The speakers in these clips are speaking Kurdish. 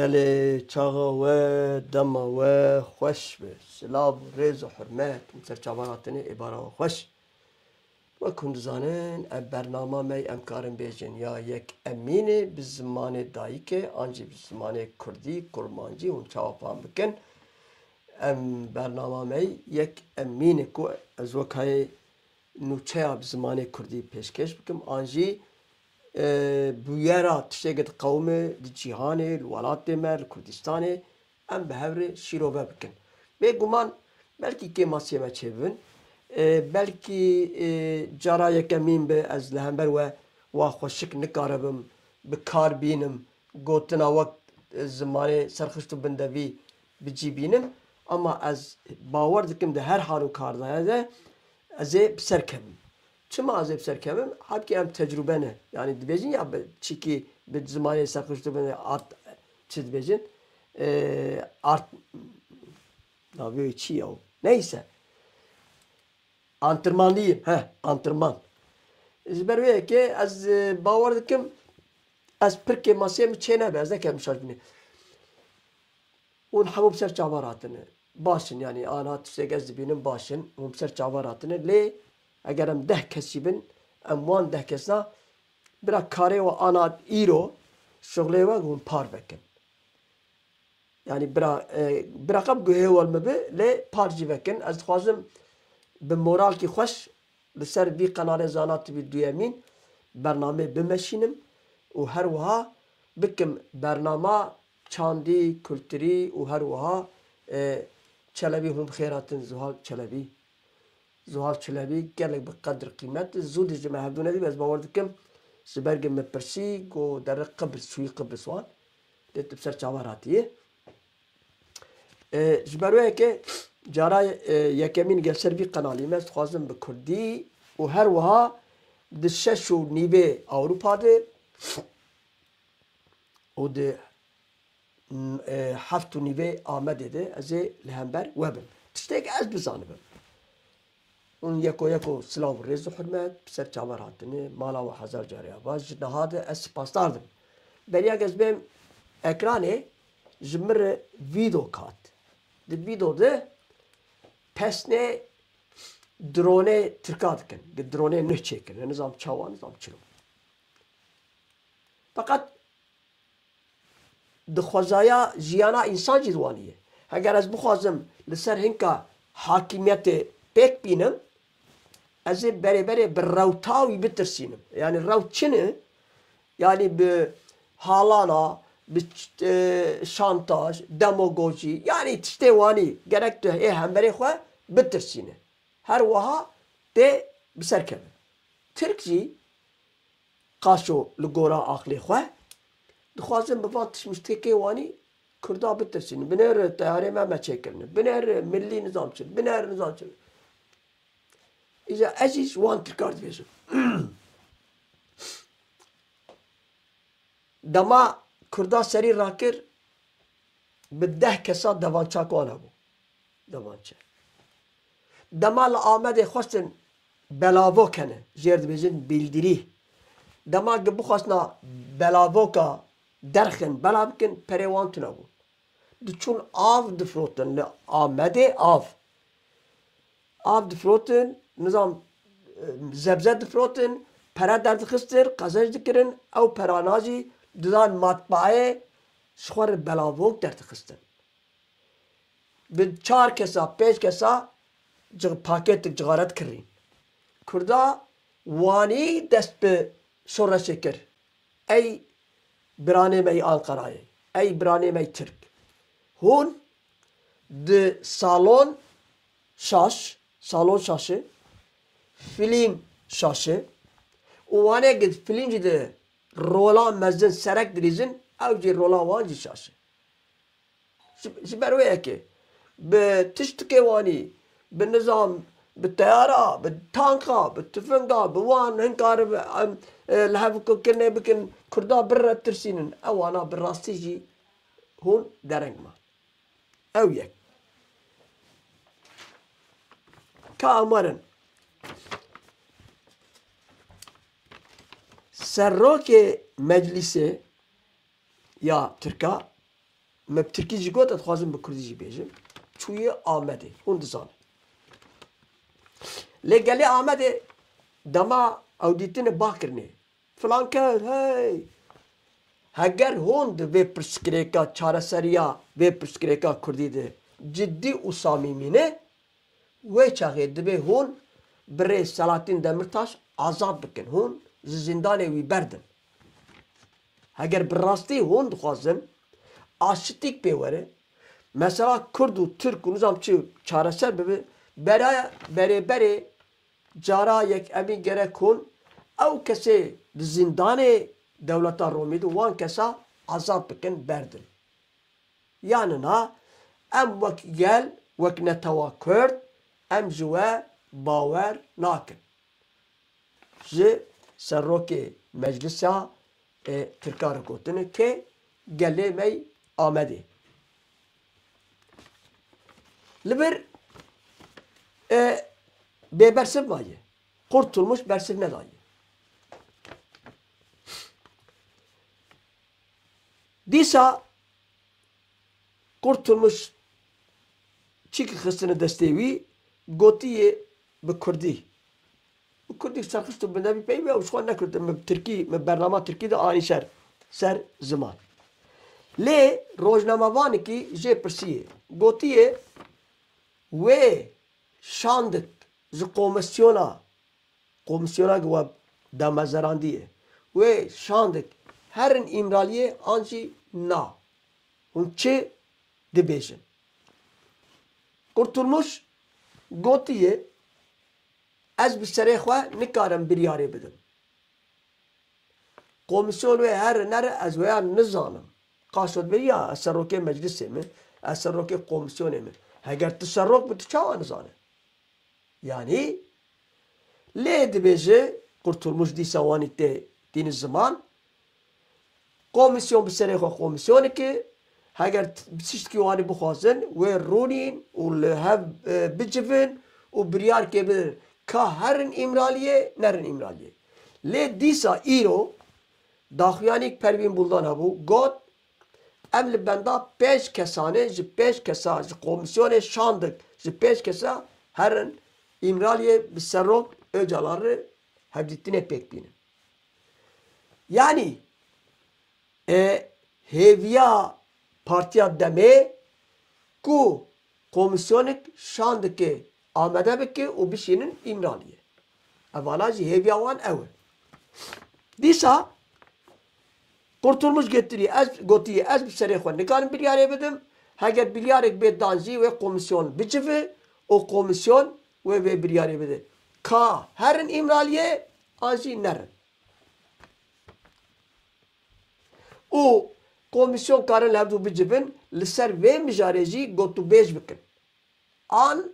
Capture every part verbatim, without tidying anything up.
Gelê çaxa we, dema we xweş be. Silav, rêz û hurmet, hûn ser çavan hatine, êvara we xweş. Wek hûn dizanin, ev bernama me, em karin bêjin ya yek Emînê bi zimanê dayikê, an jî bi zimanê kurdî, kurmancî, hûn çawa fam bikin. Em bernama me yek Emînê ku ez wek hayê nûçeya bi zimanê kurdî pêşkêş bikim, an jî, e, bûyera tiştê ke diqewime di cîhanê, li welatê me, li Kurdistanê, em bi hev re şîrove bikin. Bêguman, belkî kêmasiyê me çêbibin. E, belkî, e, cara yekemîn be ez li hember we wa xweşik nikaribim bi kar bînim, gotina wek, e, zimanê serxişt û bindevî bi cî bînim. Ama ez bawer dikim di her hal û kardaya de ez ê bi ser kevim. Çima ez ê bi ser kevim? Halbukî em tecrûbe ne. Yanî dibêjin ya bi çîkî bi zimanê serxişt û bindevî art çi dibêjin? E, art navê wê çi ya? Neyse. Antrenman diyim. He, antrenman. Ji ber wê yekê ez, e, bawer dikim, ez pir kêmasiyê min çê nebe, ez nekerim şaş bînim. Hûn hemû bi ser çavan hatine. Baş in, yanî ana tiştek ez dibînim baş in, hûn bi ser çavan hatine. Lê eger em deh kes jî bin, em wan deh kesna bira karê we ana îro, şixulê we hûn par vekin. Yanî bira, e, bira qe bi guhê we li min bi, lê par jî vekin. Ez dixwazim bi moralkî xweş li ser vî qenalê Zana T V duyemîn bernamê bimeşînim û her wiha bikim bernama çandî, kulturî û her wiha, e, Çelebî hûn bi xêr hatin, Zuhal Çelebî. Zuhal Çelebî gelek bi qedir qîmet. Zû dî ji me hevdû nedî, ez bawer dikim ji ber ku min pirsî, got, dere Qibris, çûyî Qibris wan. Lê tu bi ser çavan hatiyê. E, ji ber wê yekê cara, e, yekemîn gel ser vî qenalî me, ez dixwazim bi kurdî û her wiha di şeş û nîvê Ewropa de û di, e, heft û nîvê Amedê de ez ê li hember we bim. Tiştek ez bizanibim. Hûn yeko yeko silav û rêz û hurmet, bi ser çavan hatine, mala we hezar carê ava. Ji niha de ez spasdar dim. Beriya ez bêm ekranê, ji min re vîdo kat. Di vîdo de pesnê dronê Tirka dikin. Di dronê nuh çêkirin. Nizam çawa, nizam çilo. Feqet di xwezaya jiyana însan jî di wanî ye. Heger ez bixwazim li ser hinka hakimiyetê pêk bînim, ez ê berê berê bi rewta wî bitirsînim. Yanî rewt çi ne? Yanî bi halana, bi ç-, e, şantaj, demagojî, yanî tiştê wanî gerek tu ê hemberê xwe bitirsîne. Her wiha tê bi ser keve. Tirk jî qaşo li gora aqlê xwe, dixwazin bi van tişmiştêkê wanî Kurda bitirsînin. Binêre teyarê me me çêkirine. Binêre milî nizam çi, binêre nizam çi. Îja ez jî ji wan Tirkar dibêjim. Dema Kurda serî rakir, bi deh kesa devançak wan hebû. Devançe. Dema li Amedê xwestin belavo kene, jêr dibêjin bîldirî. Dema ki bixwestina belavoka derxin, belav bikin, perê wan tune bû. Diçûn av difirotin li Amedê, av. Av difirotin, nizam, e, zebze difirotin, pere derdixistin, qezenc dikirin, ew perana jî didan matbaayê ji xwe re belavok derdixistin. Bi çar kesa, pênc kesa cix-, pakêtik cixare dikirîn. Kurda wanî dest bi şoreşê kir. Ey biranê me yê Anqerayê, ey biranê me yê Tirk. Hûn di salon şaş, salon şaşi, filîm şaşi û wanê ki filîm jî di rola mezin serek dilîzin, ew jî rola wan jî şaşi. Ji, ji ber wê yekê bi tiştikê wanî, bi nizam, bi teyara, bi tanka, bi tifinga, bi wan hin karibe, em, e, li hev kirinê bikin, Kurda birre tirsînin. Ewana bi rastî jî hûn dereng man. Ew yek. Ka em werin. Serokê meclîsê ya Tirka me bi tirkî jî got, ez dixwazim bi kurdî jî bêjim. Çûye Amedê. Hûn dizanin. Lê gelê Amedê dema ew dîtine bah kirinê. Filan kes, hey! Heger hûn di vê pirsgirêka çareseriya vê pirsgirêka kurdî de cidî û samîmî ne, wê çaxê divê hûn birê Selahattin Demirtaş azad bikin. Hûn ji zîndanê wî berdin. Heger bi rastî hûn dixwazin aşitîk pê were, mesela Kurd û Tirk û nizam çi çareser bibe, beraya, berê berê cara yek emî gerek hûn ew kesê di zîndanê dewleta Romî de wan kesa azad bikin, berdin. Yanina em wek gel, wek netewa Kurd, em ji we bawer nakin. Ji serokê meclisa, e, Tirka re gotine ke gelê me yê Amedê. Li vir, e, bêbersiv maye. Kurtulmuş bersiv nedaye. Dîsa Kurtulmuş çîkî xistine destê wî, gotiye bi kurdî. Bi kurdî serxist û bi nebî peyvê ew ji xwe nekirtin, min tirkî, min bernama tirkî de anî ser, ser ziman. Lê rojnamevanekî jê pirsiye. Gotiye, wê şandik ji komîsyona, komîsyona ki we damezerandî ye, wê şandik herin Îmraliyê an jî na? Hûn çi dibêjin? Kurtulmuş gotiye, ez bi serê xwe nikarim biryarê bidim. Komîsyon wê here nere ez wêya nizanim. Qaşo dibê ya, ez serokê meclisê me, ez serokê komîsyonê me. Heger tu serok bî, tu çawa nizane? Yanî, lê dibêje, Kurtulmuş dîsa wanî tê tînin ziman. Komîsyon bi serê xwe komîsyonekê, heger t-, tiştkî wanî bixwazin, wê rûnîn û li hev, e, bicivin û biryarkê bidin. Ka herin Îmraliyê, nerin Îmraliyê. Lê dîsa îro daxuyanîk Pervîn Buldan hebû, got, em li benda pênc kesane, ji pênc kesa, ji komîsyonê şandik, ji pênc kesa herin Îmraliyê bi serok Ocalan re hevdîtinê pêk bînin. Yanî, e, hêviya Partiya Demê ku komîsyonek şandikê amade bike û bişînin Îmraliyê. Evala jî hêviya wan ew e. Dîsa Kurtulmuş getirî, ez, gotiye, ez bi serê xwe nikarim biryarê bidim. Heger biryarek bê dan jî wê komîsyon bicive û komîsyon wê vê biryarê bide. Ka herin Îmraliyê an jî nerin. Û komîsyon karin li hevdû bicivin, li ser vê mijarê jî gotûbêj bikin. An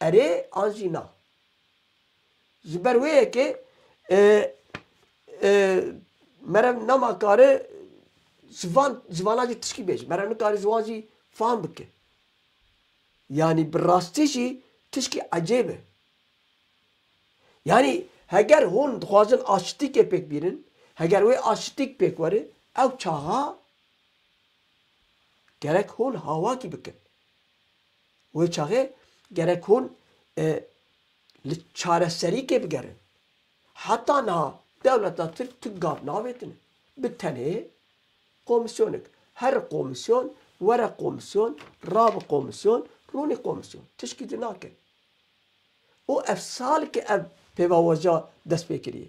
erê, an jî na. Ji ber wê yekê, e, e, meriv nema kare ji van, ji vana jî tişkî bêje. Meriv nikare ji wan jî fam bike. Yanî bi rastî jî tişkî ecêb e. Yanî heger hûn dixwazin aşitîkê pêk bînin, heger wê aşitîk pêk were, ew çaxa gerek hûn hawakî bikin. Wê çaxê gerek hûn, e, li çareserîkê bigerin. Heta niha dewleta Tirk tu gav navêtine. Bi tenê komîsyonek. Here komîsyon, were komîsyon, rabe komîsyon, rûnî komîsyon. Tişkî di nake. Û ev salike ev pêvajoya dest pê kiriye.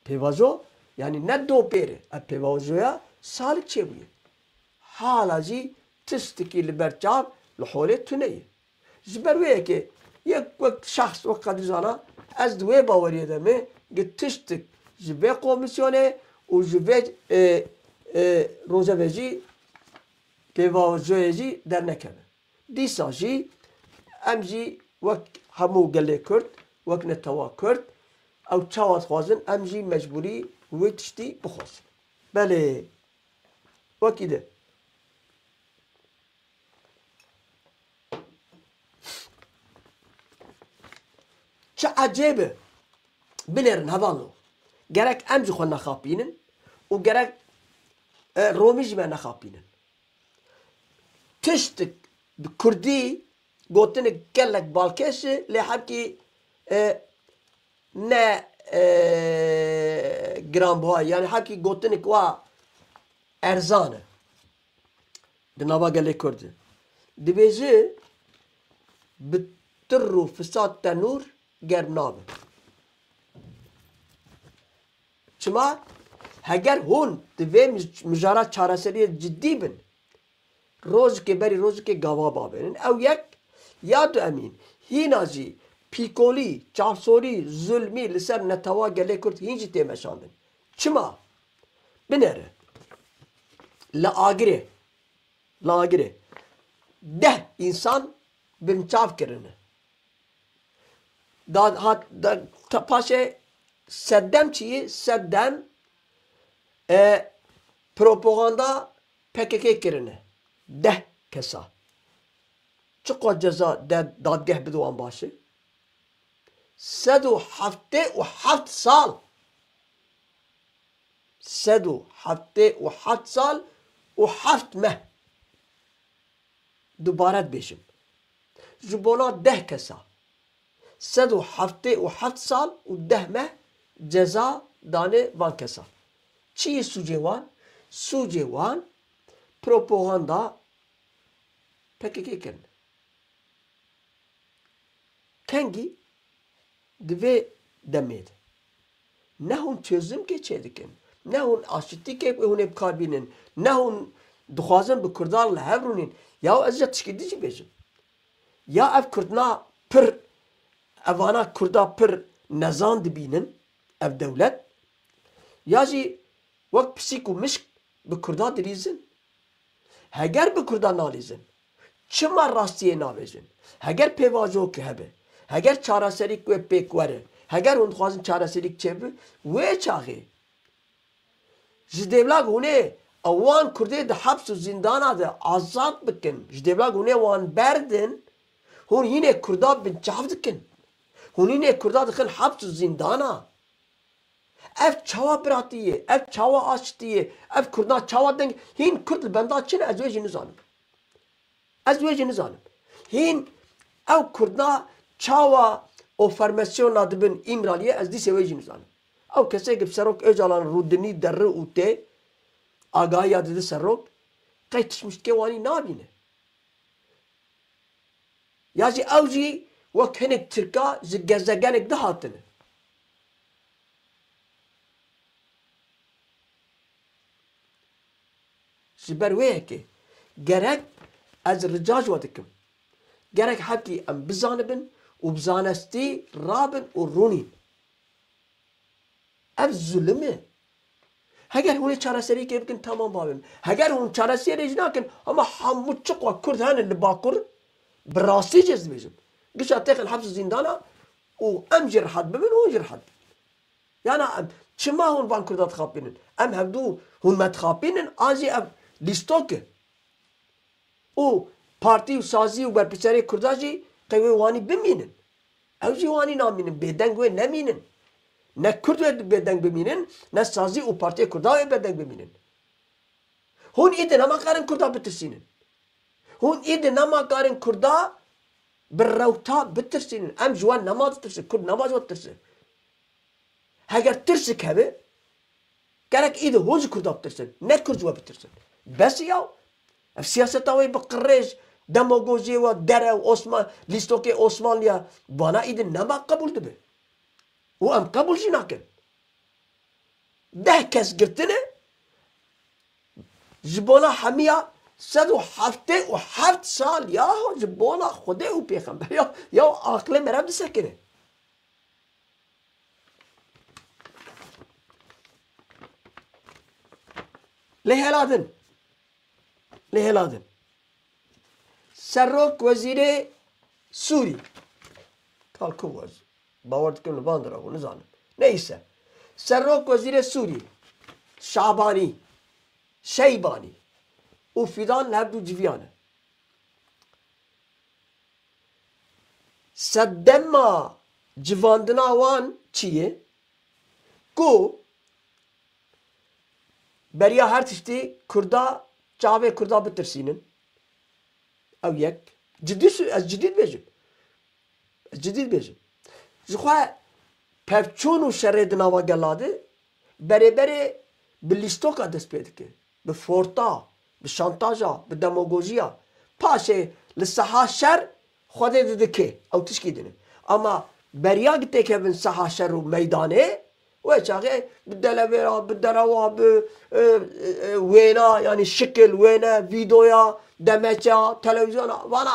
Pêvajo, yanî ne do pêr e. Ev pêvajoya salik çêbûye. Hala jî tiştekî li ber çav li holê tune ye. Ji ber wê yekê yek wek şexs, wek Qedir Zana, ez di wê baweriyê de me, gi tiştik ji vê komîsyonê û ji vê, e, e, rojevê jî, pêvajoyê jî dernekeve. Dîsa jî em jî wek hemû gelê Kurd, wek netewa Kurd, ew çawa dixwazin, em jî mecbûrî wê tiştî bixwazin. Belê, wekî de. Çi ecêb e. Binêrin hevalno. Gerek em ji xwe nexapînin û gerek E, Romî jî me nexapînin. Tiştik bi kurdî gotinik gelek balkêş e, lê hemkî, e, ne, e, giranbuha, yanî hemkî gotinik wa erzan e. Di nava gelê Kurd de. Dibêje, bi tir û fisat tenûr germ nabe. Çima? Heger hûn di vê mij-, mijara çareseriyê cidî bin, rojikê berî rojikê gava babênin. Ew yek, ya du emîn, hîna jî pîkolî, çavsorî, zulmî li ser netewa gelê Kurd hîn jî tê meşandin. Çima? Binêre. Li Agirê, li Agirê deh însan binçav kirine. Da, hat, da, ta, paşê sedem çi ye? Sedem, e, propaganda P K K kirine. Deh kesa. Çiqas ceza de, dadgeh bide wan baş e? Sed û heftê û heft sal. Sed û heftê û heft sal û heft meh. Dubare dibêjim. Ji bona deh kesa sed û heftê û heft sal û deh meh ceza dane van kesa. Çi ye sûcê wan? Sûcê wan propaganda P K K kirin. Kengî di vê demê de ne hûn çözümkê çêdikin, ne hûn aşitîkê hûn ê bi kar bînin, ne hûn dixwazin bi Kurdan li hev rûnîn. Ya ez ya tişkî din jî bêjim. Ya ev Kurdna pir, evana Kurda pir nezan dibînin, ev dewlet, ya jî wek pisîk û mişk bi Kurda dilîzin. Heger bi Kurda nalîzin, çima rastiyê nabêjin? Heger pêvajoyek hebe, heger çareserîk wê pêk were, heger hûn dixwazin çareserîk çêbe, wê çaxê ji dêvla ku hûn ê wan Kurdê di heps û zîndana de azad bikin, ji dêvla ku hûn ê wan berdin, hûn hînê Kurda binçav dikin. Hûn hînê Kurda dixin heps û zîndana. Ev çawa biratî ye? Ev çawa aştî ye? Ev Kurdan çawa deng? Hîn Kurd li benda çi ne? Ez wê jî nizanim. Ez wê jî nizanim. Hîn ew Kurdan çawa ofermasyona dibin Îmraliyê, ez dîsê wê jî nizanim. Ew kesê ku bi Serok Ocalan rûdinî derri û tê, agahiya dide Serok, qey tişt miştikê wanî nabîne. Ya jî ew jî wek hinek Tirka ji gezegenek de hatine. Ji ber wê yekê gerek ez rica ji we dikim. Gerek hevkî em bizanibin û bi zanestî rabin û rûnîn. Ev zulm e. Heger hûn ê çareserîkê bikin, tamam babim. Heger hûn çareserî jî nakin, ama hemû çiqwa Kurd hene li Bakur bi rastî jî ez dibêjim, gişa têxin heps û zîndana û em jî rehet bibin, hûn jî rehet bin. Yana em çima hûn van Kurda dixapînin? Em hevdû hûn me dixapînin, an jî ev lîstok e. Û partî û sazî û berpirsiyarê Kurda jî qey wê wanî bimînin. Ew jî wanî namînin, bêdeng wê nemînin. Ne Kurd wê bêdeng bimînin, ne sazî û partiyê Kurda wê bêdeng bimînin. Hûn îdî nema karin Kurda bitirsînin. Hûn îdî nema karin Kurda bi rewta bitirsînin. Em ji wan nema ditirsin, Kurd nema ji wan ditirsin. Heger tirsik hebe, gerek îdî hûn ji Kurda bitirsin, ne Kurd ji we bitirsin. Bes ya, ev siyaseta wê bi qirêj, demagojiyê we, derew, Osman, lîstokê Osmanliya, vana îdî nema qebûl dibe. Û em qebûl jî nakin. Deh kes girtine, ji bona hemiya sed û heftê û heft sal ya, ji bona Xwedê û Pêxember ya, ya aqilê me re disekine. Lê hela din. Lê hela din. Serok Wezîrê Sûrî. Tal ku ez bawer dikim li van dira bû, nizanim. Neyse. Serok Wezîrê Sûrî. Şabanî. Şeybanî. Û Fîdan li hevdû civiyane. Sedema civandina wan çi ye? Ku Beriya her tiştî Kurda, çavê Kurda bitirsînin. Ew yek. Cidî su-, ez cidî dibêjim. Ez cidî dibêjim. Ji xwe pevçûn û şerê di nava gela de berê berê bi lîstoka dest pê dike. Bi forta, bi şantaja, bi demagojiya. Paşê li seha şer Xwedê didike. Ew tişkî din e. Ama beriya ki têkevin seha şer û meydanê, wê çaxê bi delevêra, bi derewa, bi, e, e, e, wêna, yanî şikil, wêne, vîdoya, demeça, televîzyona, vana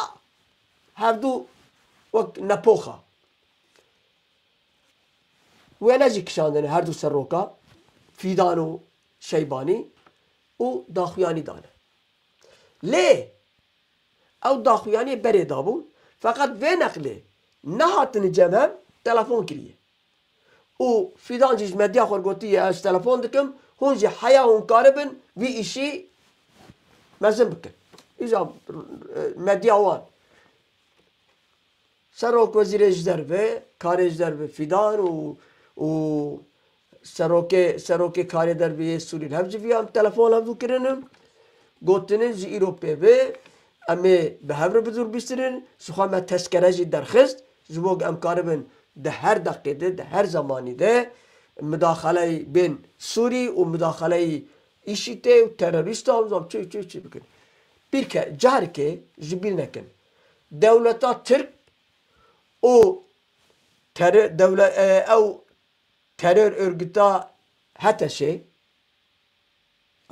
hevdû wek nepoxa. Wêne jî kişandine her du seroka, Fîdan û Şeybanî û daxuyanî dane. Lê ew daxuyaniyê berê dabûn, feqet vê neqlê nehatine cem hev, telefon kiriye. Û Fîdan jî ji medya xwe gotiye, ez telefon dikim, hûn jî heya hûn karibin vî îşî mezin bikin. Îja, e, medya wan. Serok wezîrê ji derve, karê ji derve Fîdan û, û serokê, serokê karê derve yê Sûrî hev ji viya em telefon hevdû kirinin. Gotinin ji îro pê ve em ê bi hev re bi dûr bîstirin. Ji xwe me tezkere jî derxist. Ji bo em karibin di her deqê de, di her zemanî de midaxaleyî bên Sûrî û midaxaleyî îşîtê û terorîsta û zam çi, çi, çi bikin. Pîrke, carikê ji bîr nekin. Dewleta Tirk û tere-, dewle-, e, ew terör örgüta HTŞ'ê,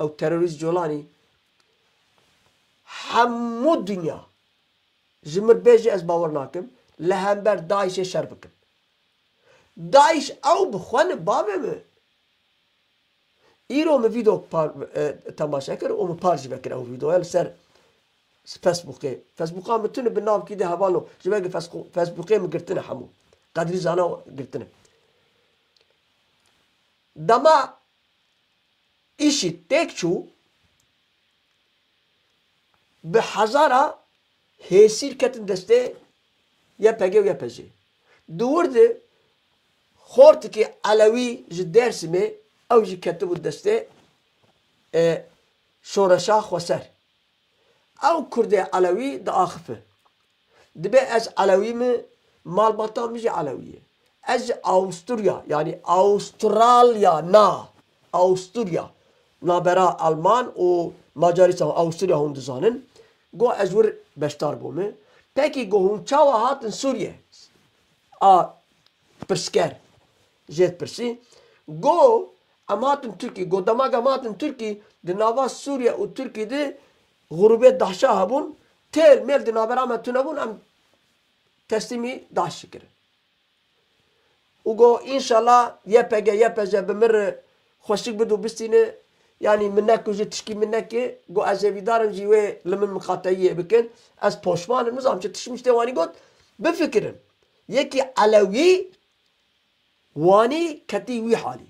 ew terorîst Colanî, hemû dinya, ji min bêjî ez bawer nakim, li hember DAIŞ'ê şer bikin. DAIŞ ew bi xwe ne bavê min. Îro min vîdeo par, e, temaşe kir û min par jî vekir ew vîdeoya li ser Facebookê. Facebooka min tune bi navkî de hevalno. Ji ber ku Facebookê min girtine hemû. Qedrî zana girtine. Dema îşî têk çû, bi hezara hêsîr ketin destê YPG û YPJ'ê. Di wir de xortikê Elewî ji Dêrsimê ew jî ketibû destê, e, şoreşa xweser. Ew kurdê Elewî diaxife. Dibê ez Elewî me, malbata min jî Elewî ye. Ez ji Awusturya, yanî Awustralya na, Awusturya, nabera Alman û Macaristan, Awusturya hûn dizanin, got ez wir beşdar bûme. Pekî got hûn çawa hatin Sûriye? A pirsger jê dipirsî. Got em hatin Tirkî, got dema em hatin Tirkî, di nava Sûriye û Tirkî de grûbê DAIŞ'a hebûn, têl mêl di navbera me tune bûn, em teslîmî DAIŞ'î kirin. Û got, înşallah YPG, YPJ bi min re xweşik bid û bistîne, yanî min nekuje, tişkî min neke, got, ez hêvîdar im jî wê li min miqateyiyê bikin, ez poşman im, nizam çi tişt miştê wanî got, bifikirin. Yekî Elewî wanî ketî wî halî.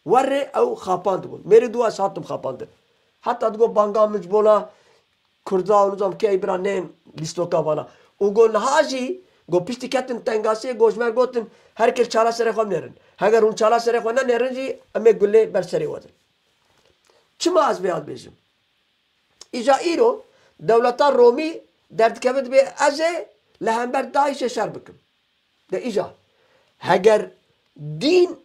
Werê ew xapandibûn. Mêrê dû ez hatim xapandin. Heta digot banga min ji bona Kurda û nizam kê bira nên lîstoka vana. Û got niha jî, got piştî ketin tengasiyê, got ji me gotin her kes çara serê xwe binêrin. Heger hûn çara serê xwe nenêrin jî em ê gulê ber serê we din. Çima ez vêya dibêjim? Îja îro dewleta Romî derdikeve dibê ez ê li hember DAIŞ'ê şer bikim. De îja heger dîn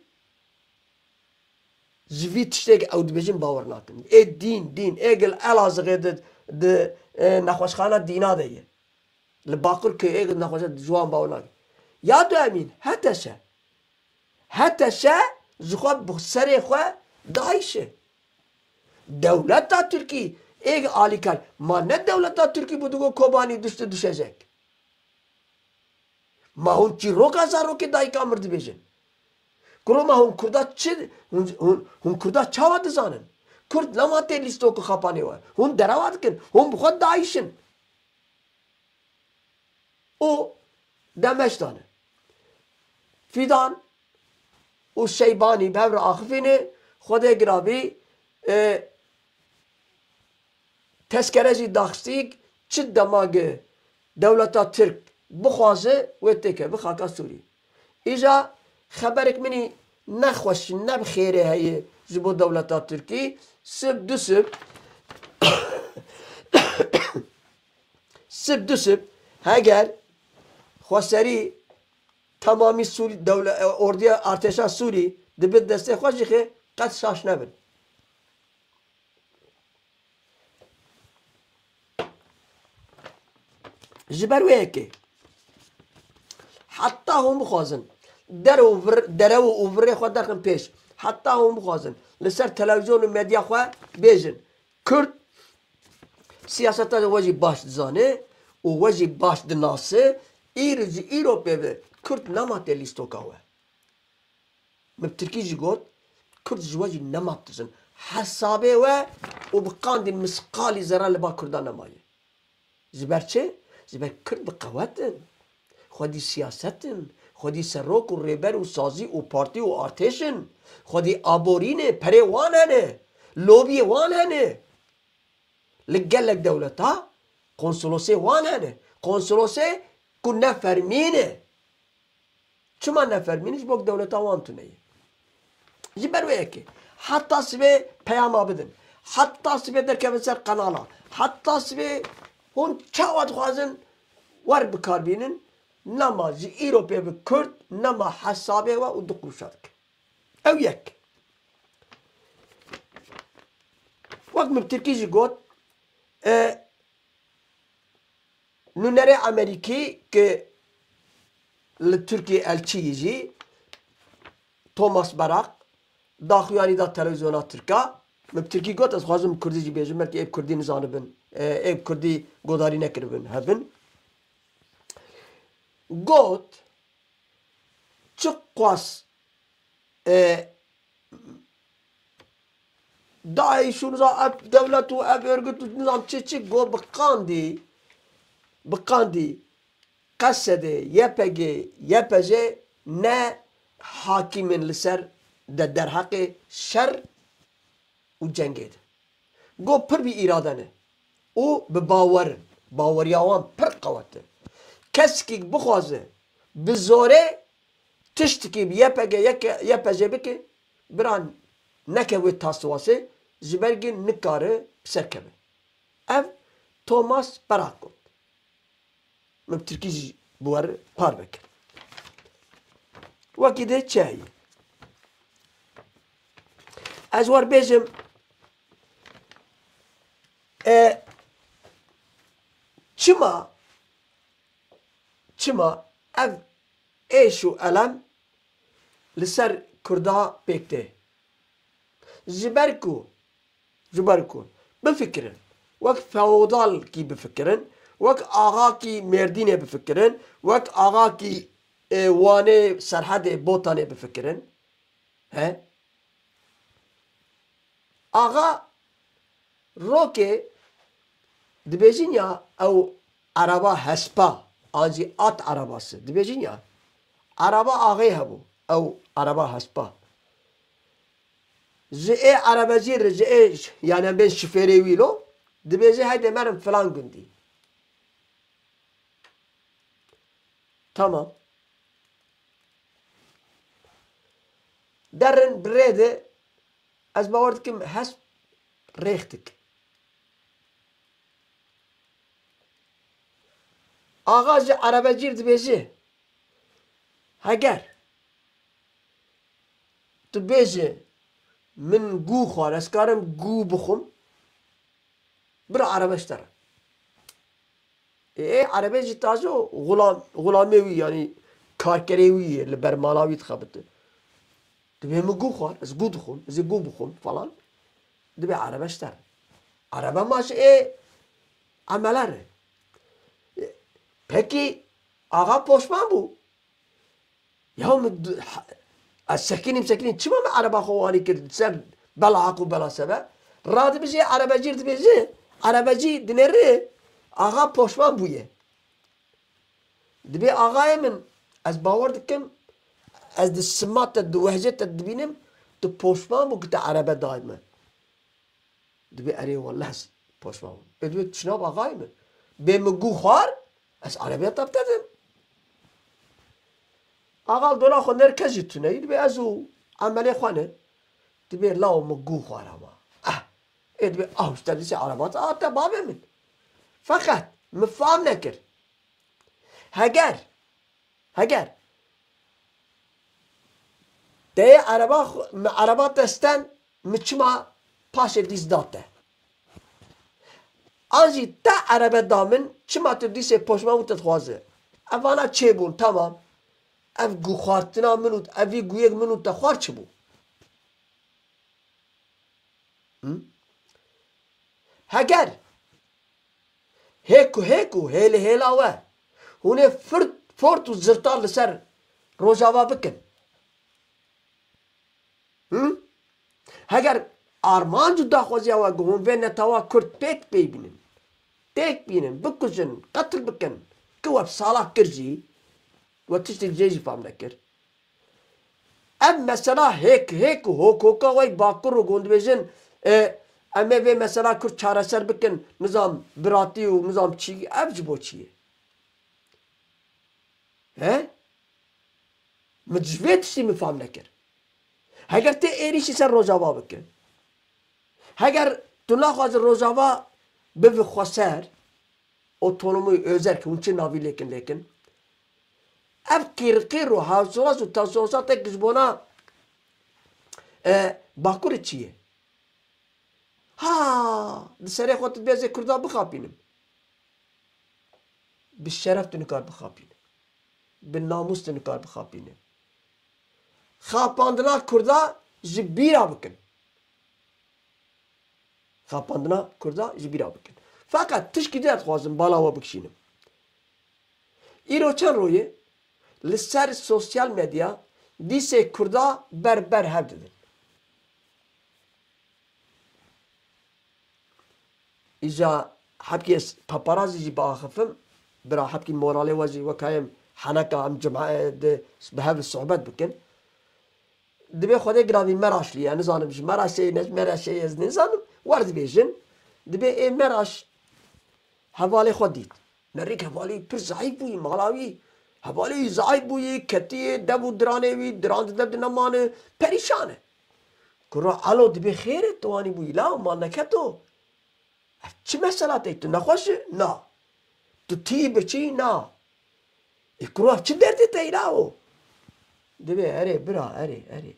ji vî tiştê ew dibêjin bawer nakin. Ê dîn, dîn, ê gil Elazığê di, di, e, nexweşxana dîna de ye. Li Baqurkê ê gil nexweşe ji wan bawer nakin. Ya du emîn, HTŞ. HTŞ ji xwe bi serê xwe DAIŞ e. Dewleta Tirkî ê alîkar. Ma ne dewleta Tirkî bû digo Kobanî dişt dişejek. Ma hûn çîroka zarokê dayika mir dibêjin? Kuro ma hûn Kurda çi, hûn, hûn, hûn Kurda çawa dizanin? Kurd nema tê lîstoku xapanê we. Hûn derewa dikin. Hûn bi xwe DAIŞ in. Û demeş dane. Fîdan û Şeybanî bi hev re axifîne. Xwedê girabî, e, tezkere jî daxistîk, çi demagê dewleta Tirk bixwaze wê têke bi xaka Sûrî. Îja xeberek minî nexweş, ne bi xêrê heye, ji bo dewleta Tirkî, sib du sib, sib du sib, heger xweserî temamî Sûrî, dewle-, ordiya artêşa Sûrî dibin destê xwe jî xê qet şaş nebin. Ji ber wê yekê, heta hûn bixwazin derew û vir-, derew û virê xwe derxin pêş, heta hûn bixwazin li ser televîzyon û medya xwe bêjin, Kurd siyaseta we jî baş dizane û we jî baş dinase, îro ji îro pê ve Kurd nema tê lîstoka we. Min bi tirkî jî got, Kurd ji we jî nema dizin. Hesabê we û bi qandî misqalî zerre li ba Kurdan nemaye. Ji ber çi? Ji ber Kurd bi qewet in. Xwedî siyaset in. Xwedî serok û rêber û sazî û partî û artêş in. Xwedî aborî ne, perê wan hene. Lobiyê wan hene. Li gelek dewleta konsolosê wan hene. Konsolosê ku ne fermî ne. Çima ne fermî ne? Ji bo ku dewleta wan tune ye. Ji ber wê yekê. Heta sibê peyama bidin. Heta sibê derkevin ser qenala. Heta sibê hûn çawa dixwazin wer bi kar bînin, nema ji îro pê bi Kurd, nema hesabê we û du quruşa dike. Ew yek. Wek min bi tirkî jî got, e, nûnerê Amerîkî ki li Tirkiyê elçî yî jî, Thomas Barak, daxuyanî da televîzyona Tirka. Min bi tirkî got, ez xwazim bi kurdî jî bêjim, belkî ê bi kurdî nizanibin, e, ê bi kurdî godarî nekiribin hebin. Got, çiqas, e, DAIŞ û nizam ev dewlet û ev örgüt û nizam çi çi got, bi qandî, bi qandî Qesedê, Y P G, Y P J ne hakîm in li ser de derheqê şer û cengê de. Got pir bi îrade ne û bi bawer in. Baweriya wan pir qewet e. Kesekî bixwaze bi zorê tiştekî bi Y P G, Y P J bike, bira neke wê taswasê, ji ber gin nikare bi ser keve. Ev Thomas Barak got. Min bi tirkî jî bi we re parve kir. Wekî dê çi heye? Ez wer bêjim, e, çima, çima ev êş û elem li ser Kurda pêk tê? Ji ber ku, ji ber ku bifikirin, wek feodalkî bifikirin, wek axakî Mêrdînê bifikirin, wek axakî, e, Wanê, Serhedê, Botanê bifikirin. He? Axa Rokê dibêjin ya ew ereba hespa, an jî at erebası. Dibêjin ya ereba axê hebû, ew ereba hespa. Ji ê erebecî re, ji ê, yani em bên şifêrê wî lo, dibêje heyde merin filan gundî. Tamam. Derin bi rê de ez bawer dikim hesp rêx dik. Axa ji erebecî re dibêje, heger tu bêje min gû xwar, ez karim gû bixwim, bira erebe ji te re. Ê, ê, erebê jî taze o, xulam-, xulamê wî, yanî karkerê wî ye, li ber mala wî dixebite. Dibê min gû xwar, ez gû dixwim, ez ê gû bixwim falan. Dibê erebe ji te re. Erebe ma ji ê emele re. Pekî axa poşman bû. Ya min d-, ha-, ez sekinîm, sekinîm. Çima min ereba xwe wanî kir ser bela haq û bela sebe? Radibijê erebecî dibêje, erebecî dinêrê, axa poşman bûye. Dibê axayê min, ez bawer dikim, ez di sima te, di wehcê te dibînim, tu poşman bû ku te erebe dayê min. Dibê erê wele ez poşman bûm. Ê dibê tu çinav axayê min. Bê min gû xwar, ez erebiya te bi te dim. Axa li dola xwe ner kes jî tune yî, dibê ez û emelê xwe ne. Dibê law min gû xwara ma. Ah! Ê dibê aw işte dîsê ereba te, a te bavê min. Feqet min fam nekir. Heger, heger te yê ereba xwe, min ereba te sten, min çima paşê dîs da te? An jî te erebe da min, çima tu dîsê poşma û te dixwaze? Evana çêbûn, tamam. Ev gû xwartina min û ev vî gûyek min û te xwar çi bû? Hı? Heger hêk û hêk û hêlê hêla we hûn ê firt, fort û zirta li ser Rojava bikin. Hı? Heger armanc û daxwaziya we ku hûn vê netewa Kurd pêk pey bînin, têk bînin, bikujin, qetil bikin, ki we bi sala kir jî, we tiştê cê jî fam nekir. Ev mesela hêk hêk û hok hoka we bakur û ku hûn dibêjin, e, em ê vê mesela Kurd çareser bikin, nizam biratî û nizam çî, ev ji bo çi ye? He? Min ji vê tiştî min fam nekir. Heger tê êrîşî ser Rojava bike, heger tu naxwaze Rojava bibe xweser, otonomî, özerk, hûn çi navî lêkin lêkin, ev qîrqîr û hewsewes û tewsewesa te ji bona, e, Bakurê çi ye? Ha, di serê xwe tu dibê ez ê Kurda bixapînim. Bi şeref tu nikar bixapîne. Bi namûs tu nikar bixapîne. Xapandina Kurda ji bîra bikin. Xapandina Kurda ji bîra bikin. Feqet tişkî din ez dixwazim bala we bikişînim. Îro çend roj e li ser sosyal medya dîsê Kurda ber ber hev didin. Îja hebkê ez paparazî jî biaxifim, bira hebkî moralê we jî wek heyim heneka em cima-, di, bi hev sohbet bikin. Dibê Xwedê giravî Meraşlî ye, nizanim ji Meraşê ye, ne ji Meraşê ye, ez nizanim. Wer dibêjin, dibê ê Meraş hevalê xwe dît. Merrîk hevalî pir zeîf bûyî, mala wî, hevalê wî zeîf bûyî, ketiyê dev û diranê wî, diran di dev de nemane, perîşan e. Kuro elo dibê xêr e, tu wanî bûyî la, mal neketo. Ev çi mesela te, tu nexweş î? Na. Tu tî biçî? Na. Ê kuro, ev çi derdê te îla o? Dibê erê bira, erê, erê.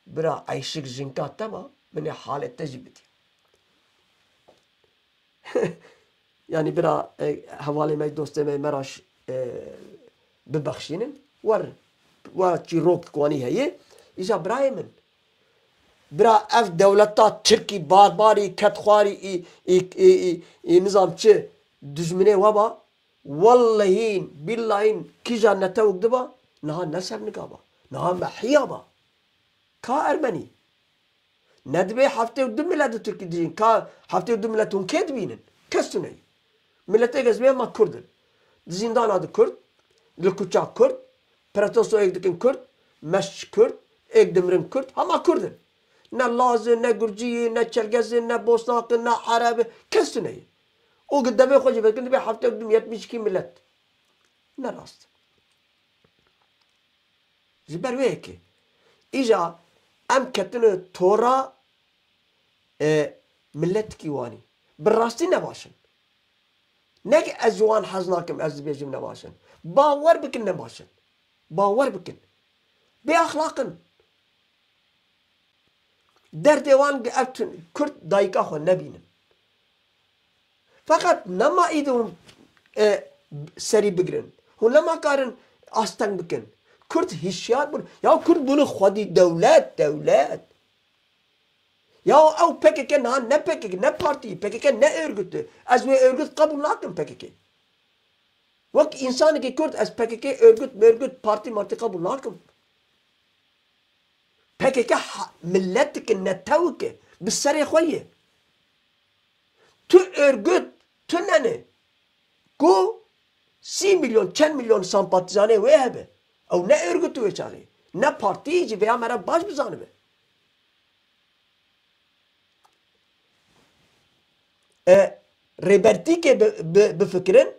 Bira eyşik jinka te ma, min ê halê te jî bidî. Yanî bira, e, hevalê me, dostê me Meraş, e, bibexşînin. Wer, wa çîrok ku wanî heye. Îja birayê min. Bira ev dewleta Tirkî barbarî, kedxwarî, î, î, î, î, î nizam çi dijminê we ba. Wellehîn, billahîn kîja netewek diba, niha ne sernika ba. Niha mehiya ba. Ka ermenî. Ne dibê heftê û du milet di Tirkî dijîn. Ka heftê û du milet hûn kê dibînin? Kes tune ye. Miletê gez bê hema Kurd in. Di zîndana di Kurd, li kuça Kurd, protestoyek dikin Kurd, meş Kurd, êk dimirin Kurd, hema Kurd in. Ne Laz in, ne Gurcî ye, ne Çerkez in, ne Bosnak in, ne Ereb in, kes tune ye. Û gi devê xwe jî vekin dibê heftê û du yetmiş iki milet. Ne rast. Ji ber wê yekê. Îja em ketine tora, e, miletikî wanî. Bi rastî ne baş in. Ne ki ez ji wan hez nakim, ez dibêjim ne baş in. Bawer bikin ne baş in. Bawer bikin. Bê exlaq in. Derdê wan ev tun, Kurd dayika xwe nebînin. Feqet nema îdî hûn, e, serî bigirin. Hûn nema karin asteng bikin. Kurd hişyar bûn. Ya Kurd bûne xwedî dewlet, dewlet. Ya ew P K K niha ne P K K, ne partî, P K K ne örgüt e. Ez wê örgüt qebûl nakim P K K. Wek însanekî Kurd ez P K K örgüt, mörgüt, partî, martî qebûl nakim. P K K ha-, miletik e, netewek e, bi serê xwe ye. Tu örgüt, tu nene. Ku sî milyon, çend milyon sempatîzanê wê hebe. Ew ne örgüt wê çaxê. Ne partî jî vêya me re baş bizanibe. E, rêbertîkê bi, bi, bifikirin,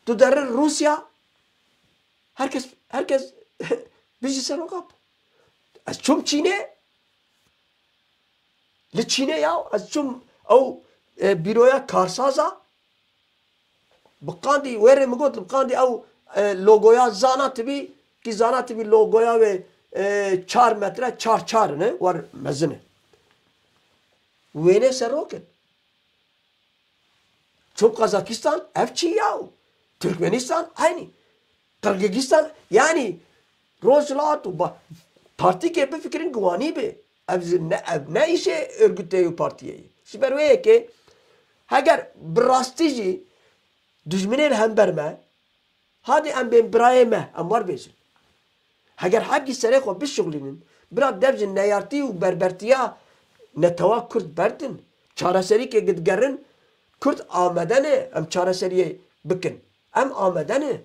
tu derin Rûsya, herkes, herkes bijî ser wan qap. Ez çûm Çînê, Li Çînê ya, ez çûm ew, e, bîroya karsaza, bi qandî wê rê min got, li qandî ew, e, logoya zana tibî, kî zana tibî logoya wê, e, çar metre, çar çar in, e, war mezin e. Wênê serok in. Çûm Kazakistan, ev çi ya? Tirkmenîstan, eynî. Qirgîzîstan, yanî Rojhilat û ba-, partîkê bifikirin giwanî be. Ev ji ne, ev ne îşê örgütê û partiyê ye. Ji ber wê yekê, heger bi rastî jî dijminê li hember me, hadê em bên birayê me, em wer bêjin. Heger hebkî serê xwe bişuxlînin, bira dev ji neyartî û berbertiya netewa Kurd berdin. Çareserîkê digerin, Kurd amade ne em çareseriyê bikin. Em amade ne.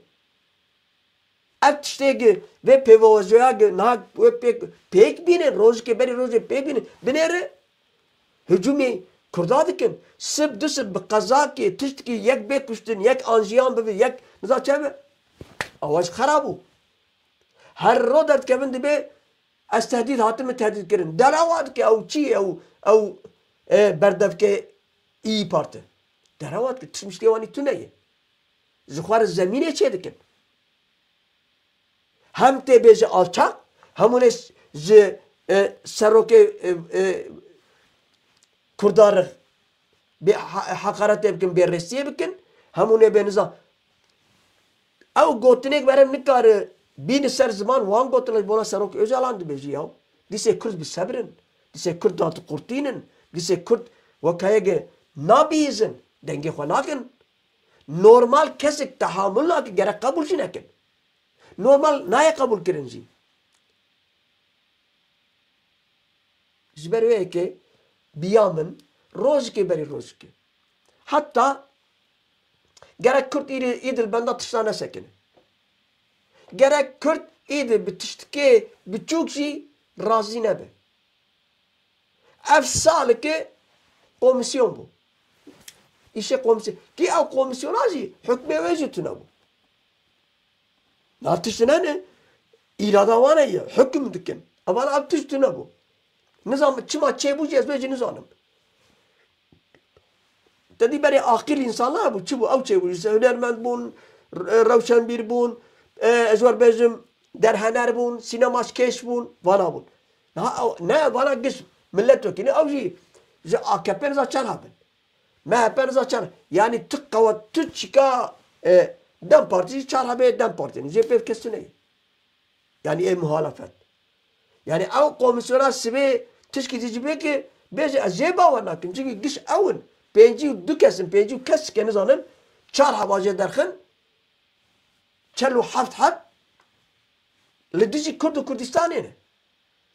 Ev tiştê gi vê pêvajoya gi niha wê pêk, pêk bînin, rojikê berî rojê pêk bînin, binêre. Hicûmê Kurda dikin. Sib du sib bi qezakê, tiştikî yek bê kuştin, yek an jiyan bibe, yek niza çi be. Ewa ji xera bû. Her ro derdikevin dibê ez tehdîd hatim min tehdîd kirin. Derewa dike ew çi ye ew, ew, e, berdevke İYİ Parti. Derewa dike tişt mişkê wanî tune ye. Ji xwe re zemînê çê dikin. Hem tê bêje alçak, hem hûn ê ji, e, serokê, e, e, Kurda re bê ha-, heqaretê bikin, bêrêsiyê bikin, hem hûn ê bê niza. Ew gotinêk mere nikare bîne ser ziman wan gotin ji bona Serok Ocalan dibêjî ya. Dîsê Kurd bi sebir in. Dîsê Kurd datiqurtînin. Dîsê Kurd wekayeke nabihîzin. Dengê xwe nakin. Normal kesek tehamul nake, gerek qebûl jî nekin. Normal nayê qebûlkirin jî. Ji ber wê yekê biya min rojikê berî rojikê. Heta gerek Kurd îdî, îdî li benda tişta nesekine. Gerek Kurd îdî bi tiştikê biçûk jî razî nebe. Ev salike komisyon bû. Îşê komisyon. Kî ew komisyona jî hukmê wê jî tune bû. Nav tişt hene ne, îrada wan e ye, hukm dikin. Evan ev tişt tune bû. Nizam çima çêbû jî ez wê jî nizanim. Te dî berê aqil însanlar bû, çi bû? Ew çêbû, ji hunermend bûn, re-, rewşenbîr bûn, e, ez wer bêjim, derhener bûn, sînemaşkêş bûn, vana bûn. Niha ew, ne, vana giş milletwekîlî, ew jî ji A K P niza çend hebin. M H P niza çend. Yanî tu qewet, tu çika, e, DEM Partî jî çar hebê DEM Partî. Jê pêv kes tune ye. Yanî ê muhalefet. Yanî ew komîsyona sibê tişkî dî jî bê ki bêje ez jê bawer nakim. Çimkî giş ew in. Pêncî û du kes in, pêncî û kes ke nizanin, çar heba jê derxin, çel û heft heb li dijî Kurd û Kurdistanê ne.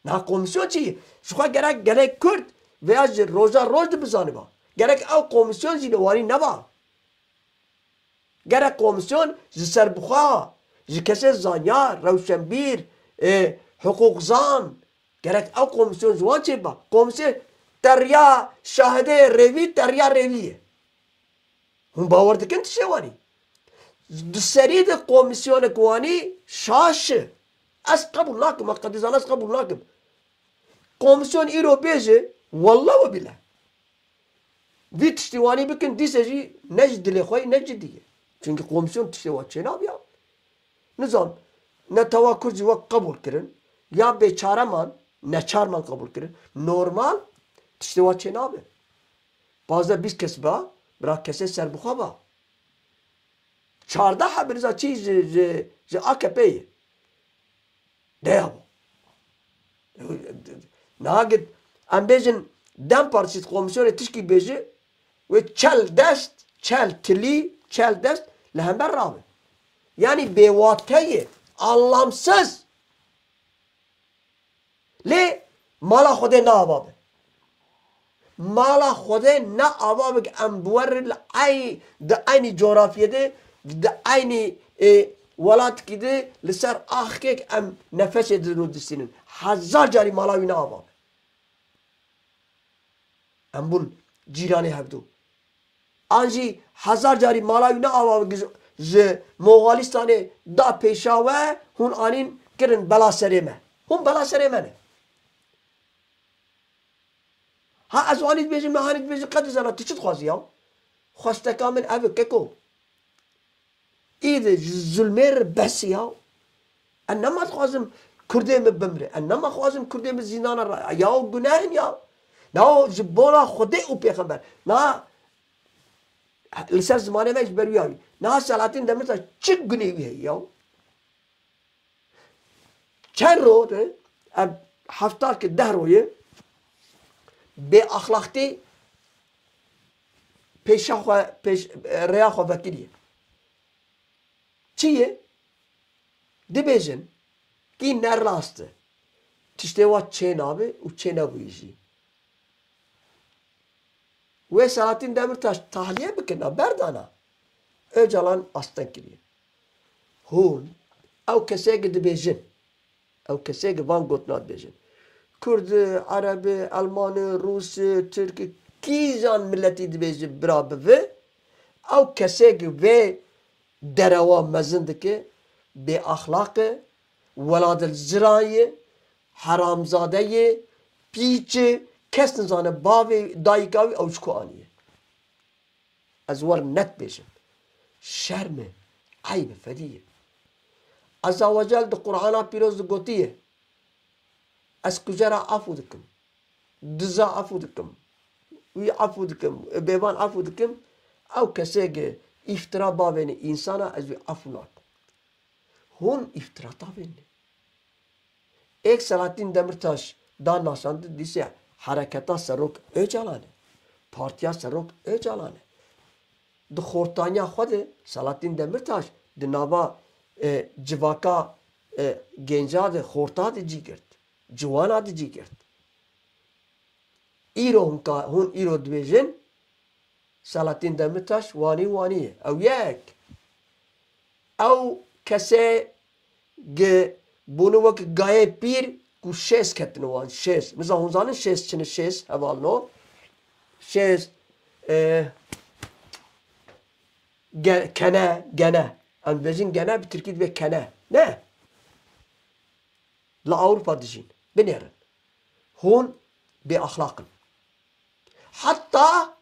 Niha komîsyon çi ye? Ji xwe gerek gelek Kurd veya ji roja roj di bizaniba. Gerek ew komîsyon jî li warî neba. Gerek komîsyon ji serbixwe, ji kesên zanyar, rewşenbîr, ê, hiqûqzan, gerek ew komîsyon ji wan çêbiba. Komîsyon teriya şahidê rêvî, teriya rêvî ye. Hûn bawer dikin tiştê wanî? Di serî de komîsyonek wanî şaş e. Ez qebûl nakim, ez qedîzan ez qebûl nakim. Komîsyon îro bêje, wallah we bîle. Vî tiştî wanî bikin, dîse jî ne ji dilê xwe yî, ne cidî ye. Çimkî komîsyon tiştê wa çênabiya. Nizam, netewa Kurd jî wek qebûl kirin, ya bêçare man, neçar man qebûl kirin. Normal tiştê wa çênabe. Pazdeh bîst kes ba, bira kesê serbixwe ba. Çardeh hebiriza çî ji, ji, ji A K P ye. Deya bû. Niha git, em bêjin DEM Partî komisyonê tişkî bêje, wê çel dest, çel tilî, çel dest li hember rabe. Yanî bêwate ye, anlamsız. Lê mala Xwedê ne ava be. Mala Xwedê ne ava be ke em bi we re li ey-, di eynî coğrafyê de, di eynî, e, welatikî de li ser axkek em nefesê didin û distînin. Hezar carî mala wî ne ava be. Em bûn cîranê hevdû. An jî hezar carî mala wî ne ava ji, ji Moxalistanê da pêşa we, hûn anîn kirin bela serê me. Hûn bela serê me ne. Ha ez wanî dibêjim, nihanî dibêjim, qedî zana tu çi dixwazî ya? Xwesteka min ev e keko. Îdî ji zulmê re bes ya. Ez nema dixwazim Kurdê min bimre. Ez nema xwazim Kurdê min zîndana re. Ya guneh in ya. Na o ji bona Xwedê û Pêxember. Na li ser zimanê me ji ber wî ya wî. Niha Selahattin Demirtaş çi gunê wî heye ya? Çend ro de, ev hefta ki deh ro ye, bêaxlaqtî pêşa xwe, pêş, rêya xwe vekiriye. Çi ye? Dibêjin, kî ne rast e. Tiştê wa çê nabe û çê nebûyî jî. Wê Selahattin Demirtaş tahliye bikin, na berdana. Ocalan asteng kiriye. Hûn, ew kesê ki dibêjin, ew kesê ki van gotina dibêjin. Kurd, Ereb, Elman, Rûs, Tirk, kîjan miletî dibêjin bira bi vi, ew kesê ki vê derewa mezin dike, bêaxlaq e, weladilciran ye, heramzade ye, pîç e, kes nizane bavê dayika wî ew ji ku aniye. Ez wer net bêjim. Şerm e, eyb e, fedî ye. Ezza ve Cel di Qur'ana pîroz de gotiye, ez kujera efû dikim. Diza efû dikim. Wî efû dikim. Bêvan efû dikim. Ew kesê ki îftira bavêne însana ez wî efû nakim. Hûn îftira tavêne. Êk Selahattin Demirtaş da nasandin dîse hereketa Serok Ocalan e. Partiya Serok Ocalan e. Di xortaniya xwe de Selahattin Demirtaş di nava, e, civaka, e, genca de xorta de cî girt. Ciwana de cî girt. Îro hûn ka-, hûn îro dibêjin, Selahattin Demirtaş wanî wanî ye. Ew yek. Ew kesê gi bûne wek gayê pîr ku şêst ketine wan. Şêst. Miza hûn zanin şêst çi ne şêst hevalno? Şêst, e, ge-, kene, gene. Em dibêjin gene, bi tirkî dibe kene. Ne? Li Ewropa dijîn. Binêrin. Hûn bêaxlaq in. Heta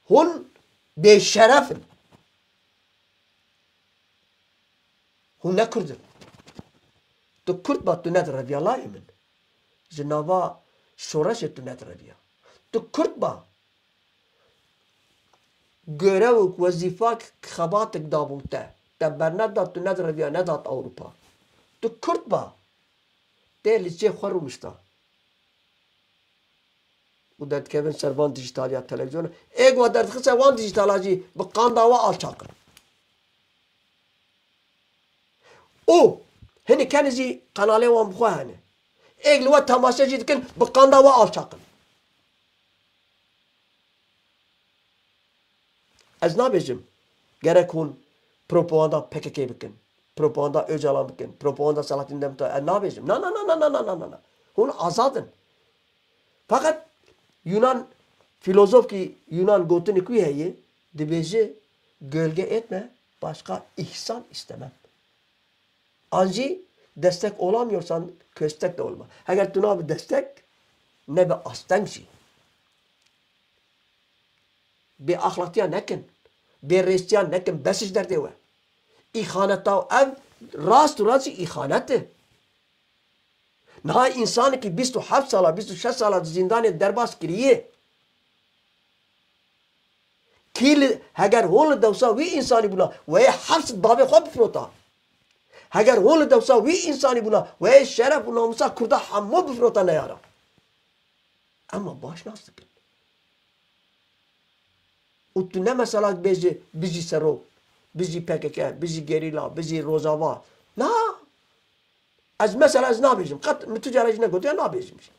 hûn bêşeref in. Hûn ne Kurd in. Tu Kurd ba, tu nedireviya layê min. Ji nava şoreşê tu nedireviya. Tu Kurd ba. Görev û wezîfak xebatek dabûn te. Te berneda, tu nedireviya, nedat Ewropa. Tu Kurd ba. Tê li cê xwe rûnişta. Û derdikevin ser van dijîtaliya televîzyona. Ê ku we derdixin ser wan dijîtala jî bi qanda we alçaq in. Û hinî kenê jî qenalê wan bi xwe hene. Êk li we temaşe jî dikin, bi qanda we alçaq in. Ez nabêjim gerek hûn propaganda P K K bikin, propaganda Ocalan bikin, propaganda Selahattin Demirtaş. Ez nabêjim. Na, na, na. Hûn azad in. Feqet Yunan, filozofkî Yunan gotinik wî heye, dibêje, "Gölge etme, başka ihsan istemem." An jî destek olamıyorsan köstek de olma. Heger tu nabe destek, nebe asteng jî. Bêaxlaqtiya nekin. Bêrêstiya nekin. Bes ji derdê we. Îxaneta ev rast û rast jî îxanet e. Niha însanekî bîst û heft sala, bîst û şeş sala di zîndanê derbas kiriye. Kî li, heger hûn li dewsa wî însanî bûna, wê heps bavê xwe bifirota. Heger hûn li dewsa wî însanî bûna, wê şeref û namûsa Kurda hemû bifirota neyara. Ema baş nas dikin. Û tu ne mesela bêjî, bijî Serok, bijî P K K, bijî gerîla, bijî Rojava. Na! Ez mesela ez nabêjim. Qet min tu cara jî negotiye, nabêjim jî.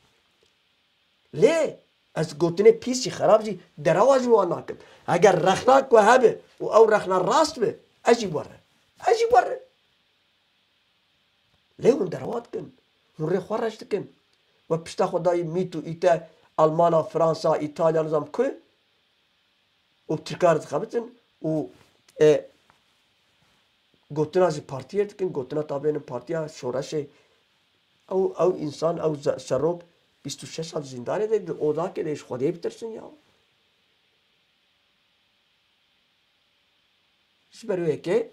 Lê ez gotinê pîs jî, xerab jî, derewa ji wan nakim. Eger rexna ku hebe û ew rexna rast be, ez jî were. Ez jî were. Lê hûn derewa dikin. Hûn rê xwe reş dikin. We pişta xwe dayî mît û îte Almana, Fransa, Îtalya, nizam ku û bi Tirkan re dixebitin û, e, gotina ji partiyê dikin, gotina tabênin partiya şoreşê. Ew, ew însan, ew ze-, serok Bîst û şeş sal zîndanê de, di odakê de, ji Xwedê bitirsin ya. Ji ber wê yekê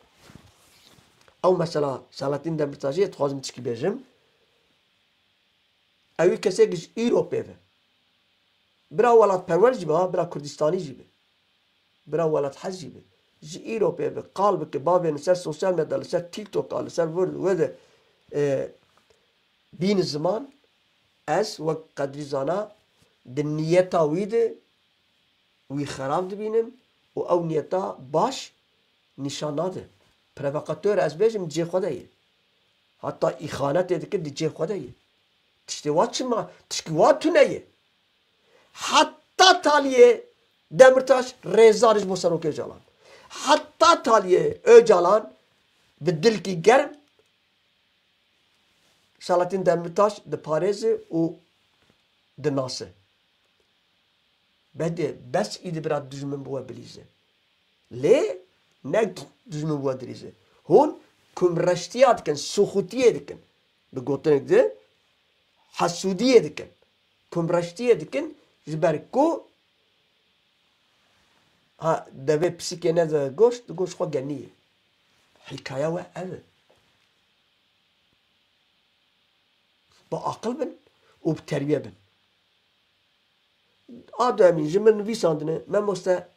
ew mesela Selahattin Demirtaşê dixwazim tişkî bêjim. Ew ê kesek ji îro pê ve. Bira welatperwer jî be, ha, bira Kurdistanî jî be. Bira welathez jî be. Ji îro pê ve qal bike, bavê li ser sosyal medya, li ser TikTok a, li ser vir wê de, e, bîne ziman, ez wek Qedrî Zana di niyeta wî de wî xerab dibînim û ew niyeta baş nîşan nade. Provokator ez bêjim cihê xwe de ye. Heta îxanetê dike di cihê xwe de ye. Tiştê wa çima, tişkî wa tune ye. Heta taliyê Demirtaş rêzdar ji bo Serokê Ocalan. Heta taliyê Ocalan bi dilkî germ Selahattin Demirtaş diparêze û dinase. Bedê, bes îdî bira dijmin bi we bilîze. Lê ne dijmin bi we dilîze. Hûn kumreştiya dikin, suxutiyê dikin. Bi gotinek de hesûdiyê dikin. Kumreştiyê dikin, ji ber ku ha devê pisîkê nede goşt, di goşt xwe geniyê. Hîkaya we ev e. Bi aqil bin û bi terbiye bin. A duyemîn ji min nivîsandine, memoste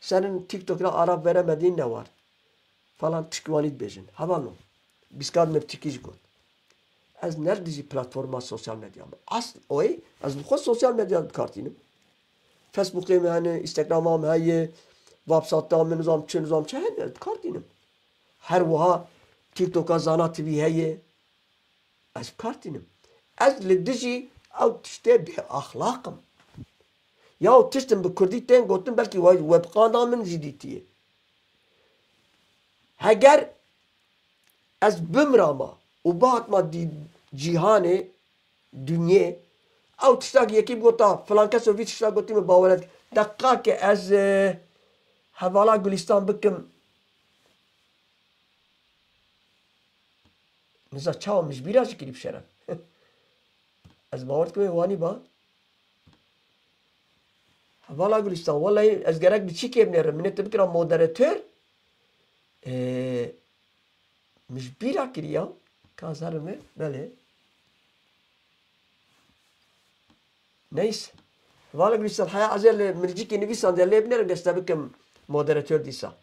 senin TikTok ra Arap veremedî ne war. Falan tişkî wanî dibêjin. Hevalno, bîskar me bi tirkî jî got. Ez ne li dijî platforma sosyal medya me. Asl oyê, ez bi xwe sosyal medya bi kar tînim. Facebookê min hene, Instagrama min heye, WhatsApp'ta min nizam çi, nizam çi hene, ez bi kar tînim. Her wiha TikToka Zana T V heye. Ez bi kar tînim. Ez li dijî ew tiştê bêaxlaq im. Ya û tiştin bi kurdî tên gotin, belkî we, we bi qanda min jî dîtiye. Heger ez bimrama û bihatma dî cîhanê, dinyê, ew tiştak yekî bigota, filan keso vî tiştak gotî min bawer nedikin. Deqîqakê ez, e, hevala Gulistan bikim. Niza çawa min ji bîra jî kirî bi şeref. Ez bawer dikim wê wanî ba. Hevala Gulistan, wellahî ez gerek bi çîkê binêrim. Min ê tu bikira moderator. Ee, min ji bîra kirî ya. Ka zer me, belê. Neyse. Hevala Gulistan, heya ez ê li mircikî nivîsandiye lê binêrim, ez te bikim moderator dîsa.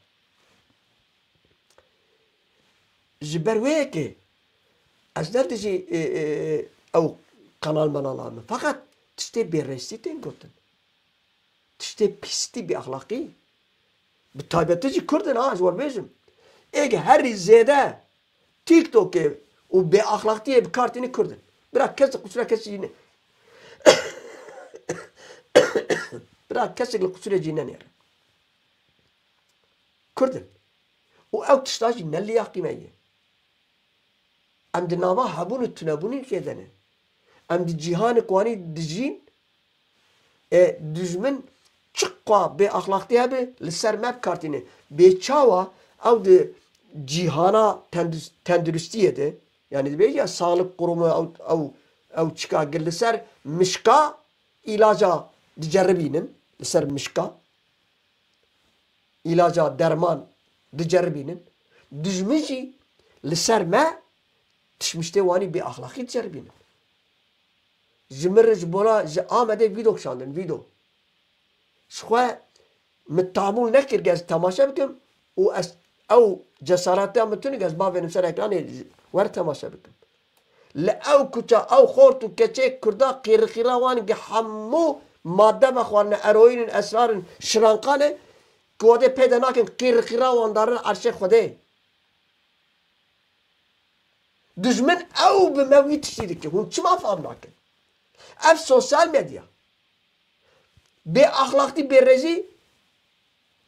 Ji ber wê yekê ez ne dijî, e, e, ew kanal menala min. Feqet tiştê bêrêstî tên gotin. Tiştê pîstî, bêexlaqî. Bi taybetî jî Kurd in ha, ez we bêjim. Êk herî zêde TikTokê û bêexlaqtiyê bi kar tînin Kurd in. Bira kes li qusura kesî jî ne. Bira kesek li qusûrê cî nenêre. Kurd in. Û ew tişta jî ne liyaqî me ye. Em di nava hebûn û tunebûnê jê de ne. Em di cîhanek wanî dijîn, e, dijmin çiqa bêaxlaqtî hebe li ser me bi kar tîne. Bê çawa ew di cîhana tendus-, tenduristiyê de, yanî dibêje ya Sağlık Kurumu ew, ew, ew çika gir li ser mişka îlaca diceribînin, li ser mişka. Îlaca derman diceribînin. Dijmin jî li ser me tişmiştê wanî bêaxlaqî diceribînin. Ji min re ji bona ji Amedê vîdo kişandin, vîdo. Ji xwe min tamûl nekir, ez temaşe bikim û ez ew cesaretiya min tune, ez bavênim ser ekranê wer temaşe bikim. Li ew kuça, ew xort û keçê Kurda qîrixîra wan gi hemû madde vexwarine, eroîn in, esrar in, şiranqan e, ku wadê pê de nakin qîrixîra wan darin erşê Xwedê. Dijmin ew bi me wî tiştî dike. Hûn çima fam nakin? Ev sosyal medya. Bê axlaqtî, bê rezî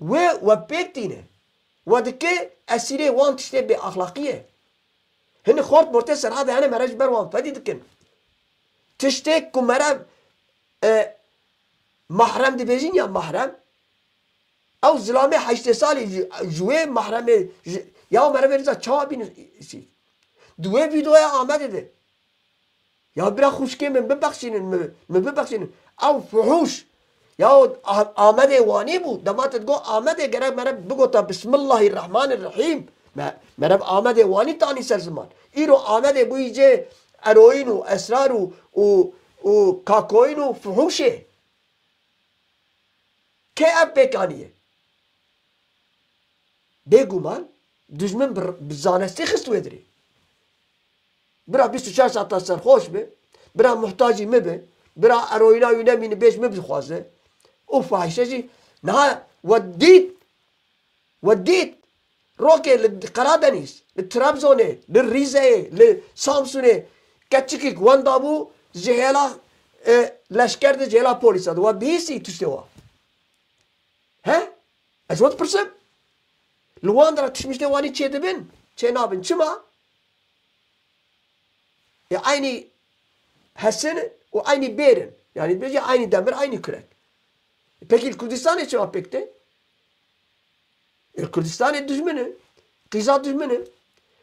wê we pêk tîne. We dike esîrê wan tiştê bê axlaqî ye. Hini xort mortê Serhadê hene mere ji ber wan fedî dikin. Tiştê ku mere, e, mahrem dibêjin ya mahrem, ew zilamê heştê salî ji, ji wê mahremê ji, ya mere vê riza çawa bînin sî. Di wê vîdeoya Amedê de. Ya bira xwişkê min bibexşînin, min, min bibexşînin. Ew fuhûş. Ya o A-, Amedê Wanî bû. Dema te digot Amedê gerek mere bigota Bismillahirrahmanirrahîm. Me, mere bi Amedê Wanî tanî ser ziman. Îro Amedê bûyî cê eroyîn û esrar û, û, û kakoyîn û fuhûşê. Kê ev pêk aniye? Bêguman dijmin bi, bi zanestî xist wê dirê. Bira bîst û çar saeta serxweş be, bira muhtacî min be, bira eroyîna wî nemîne bêj min bixwaze. Û fahîşe jî niha we dît, we dît. Rokê li Qeradenîz, li Trabzonê, li Rîzeyê, li Samsunê keçikik wenda bû ji hêla, e, leşker de, ji hêla polîsa de. We bihîstî tiştê wa? He? Ez we dipirsim. Li wan de re tişmiştê wanî çêdibin, çênabin. Çima? Ê eynî hesin û eynî bêr in. Yanî dibêje eynî demir, eynî kurek. Pekî li Kurdistanê çima pêk tê? Ê Kurdistanê dijmin e. Qîza dijmin e.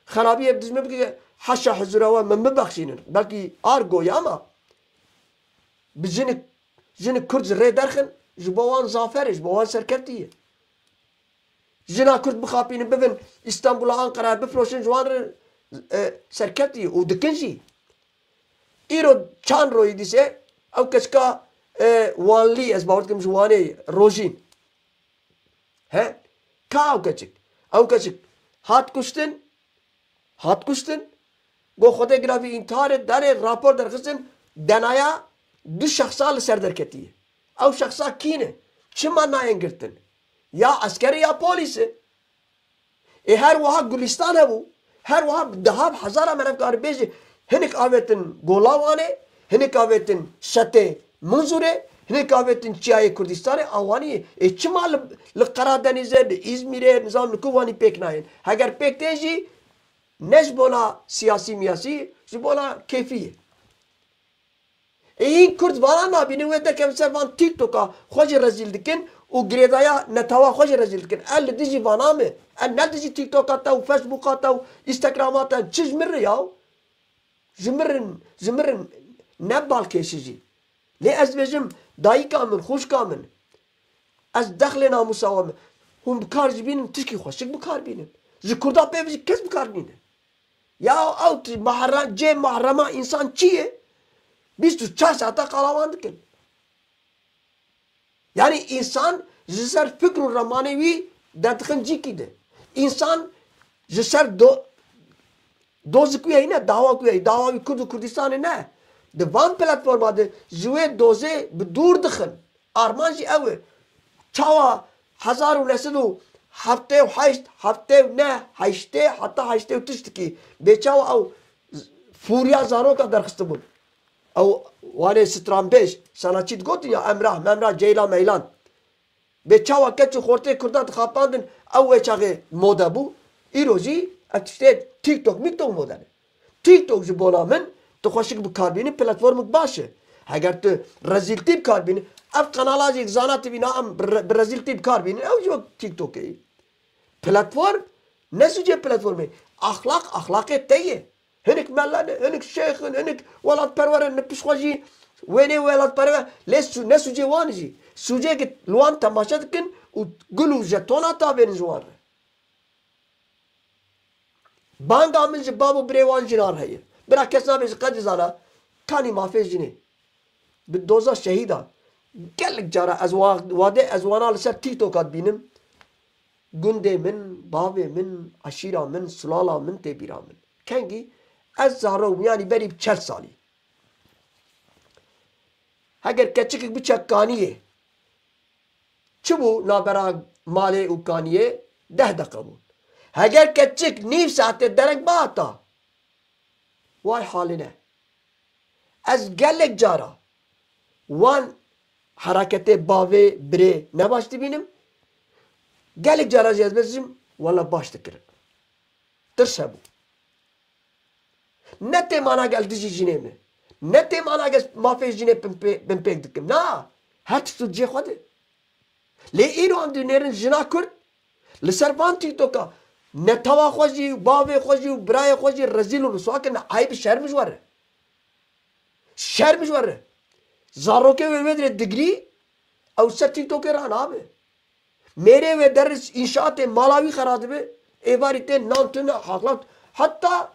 Xerabiyê bi dijmin bike, heşa hizira we min bibexşînin. Belkî argo ye ama bi jinik, jinik Kurd ji rê derxin, ji bo wan zafer e, ji bo wan serkevtî ye. Jina Kurd bixapînin, bibin Îstanbula, Anqeraya, bifiroşin, ji wan re, e, serkevtî ye û dikin jî. Îro çand royî dîse ew keçika, e, Wanlî, ez bawer dikim ji Wanê ye, Rojîn. He? Ka ew keçik? Ew keçik hat kuştin, hat kuştin. Got Xwedê gila vî întiharê, derê rapor derxistin, D N A'ya du şexsa li ser derketiye. Ew şexsa kî ne? Çima nayên girtin? Ya esker e ya polîs e. Ê her wiha Gulistan hebû. Her wiha bi deha bi hezara me re karibêjî hinik avêtin Gola Wanê, hinik avêtin Şetê Munzurê, hinik avêtin Çiyayê Kurdistanê, a wanî. Ê çima li, li Qeradenîzê, li Îzmîrê, nizam li ku wanî pêk nayên? Heger pêk tên jî ne ji bona siyasî miyasî, ji bona kêfî ye. Ê hîn Kurd vana nabînin, wê derkevin ser van TikToka xwe jî rezîl dikin û girêdaya netewa xwe jî rezîl dikin. Ez li dijî vana me. Ez ne dijî TikToka te û Facebooka te û Instagrama te, çi ji min re yaw? Ji min re, ji min re ne balkêşî jî. Lê ez dibêjim, dayika min, xwişka min, ez dexlê namûsa we me. Hûn bi kar jî bînin, tişkî xweşik bi kar bînin. Ji Kurda pê ve jî kes bi kar nîne. Ya ew ti-, mahrem, cê mahrema însan çi ye? Bîst û çar saeta qala wan dikin. Yanî însan ji ser fikr û remanê wî derdixin cîkî de. Însan ji ser do-, dozik wî heyî ne, dawa ku heyî, dawa wî Kurd û Kurdistanê ne. Di van platforma de ji wê dozê bi dûr dixin. Armanc jî ew e. Çawa hezar û neh sed û heftê û heşt, heftê û neh, heştê heta heştê û tiştikî bê çawa ew fûriya zaroka derxistibûn. Ew wanê stranbêj, sanatçî digotin ya Emrah, Memrah, Ceylan, Meylan. Bê çawa keç û xortê Kurda dixapandin, ew wê çaxê mode bû. Îro jî ev tiştê TikTok, miktok mode ne. TikTok ji bona min tu xweşik bi kar bînî, platformek baş e. Heger tu rezîltî bi kar bînî, ev kanala jî Zana T V na em bi re-, bi rezîltî bi kar bînin, ew jî wek TikTokê ye. Platform ne sûcê platformê. Axlaq, axlaqê te ye. Hinik mela ne, hinik şêx in, hinik welatperwer in, ne pişt xwe jî wênê welatperwer. Lê sû-, ne sûcê wan jî. Sûcê ki li wan temaşe dikin û gul û jetona tavênin ji wan re. Banga min ji bav û birê wan jinan re heye. Bira kes nabêje qedî zana, kanî mafê jinê. Bi doza şehîdan. Gelek cara ez wa-, wadê ez wana li ser TikToka dibînim. Gundê min, bavê min, eşîra min, sulala min tê bîra min. Kengî ez zarok bûm, yanî berî bi çel salî. Heger keçikek biçe kaniyê, çi bû navbera malê û kaniyê? Deh deqe bû. Heger keçik nîv saetê derek bihata, way haline. Ez gelek cara wan heraketê bavê, birê ne baş dibînim. Gelek cara jî ez bêjim, wela baş dikirin. Tirs hebû. Ne têmana gel dijî jinê me. Ne têmana gel mafê jinê bin pê-, bin pêk dikim. Na, her tişt û cihê xwe de. Lê îro em dinêrin jina Kurd li ser van TikToka netewa xwe jî, bavê xwe jî û birayê xwe jî rezîl û riswa kirine, eyb şerm ji we re. Şerm ji we re. Zarokê wê wê dirê digrî, ew ser TikTokê ranabe. Mêrê wê der înşaatê mala wî xera dibe. Êvarî tê nan tune haqlat. Heta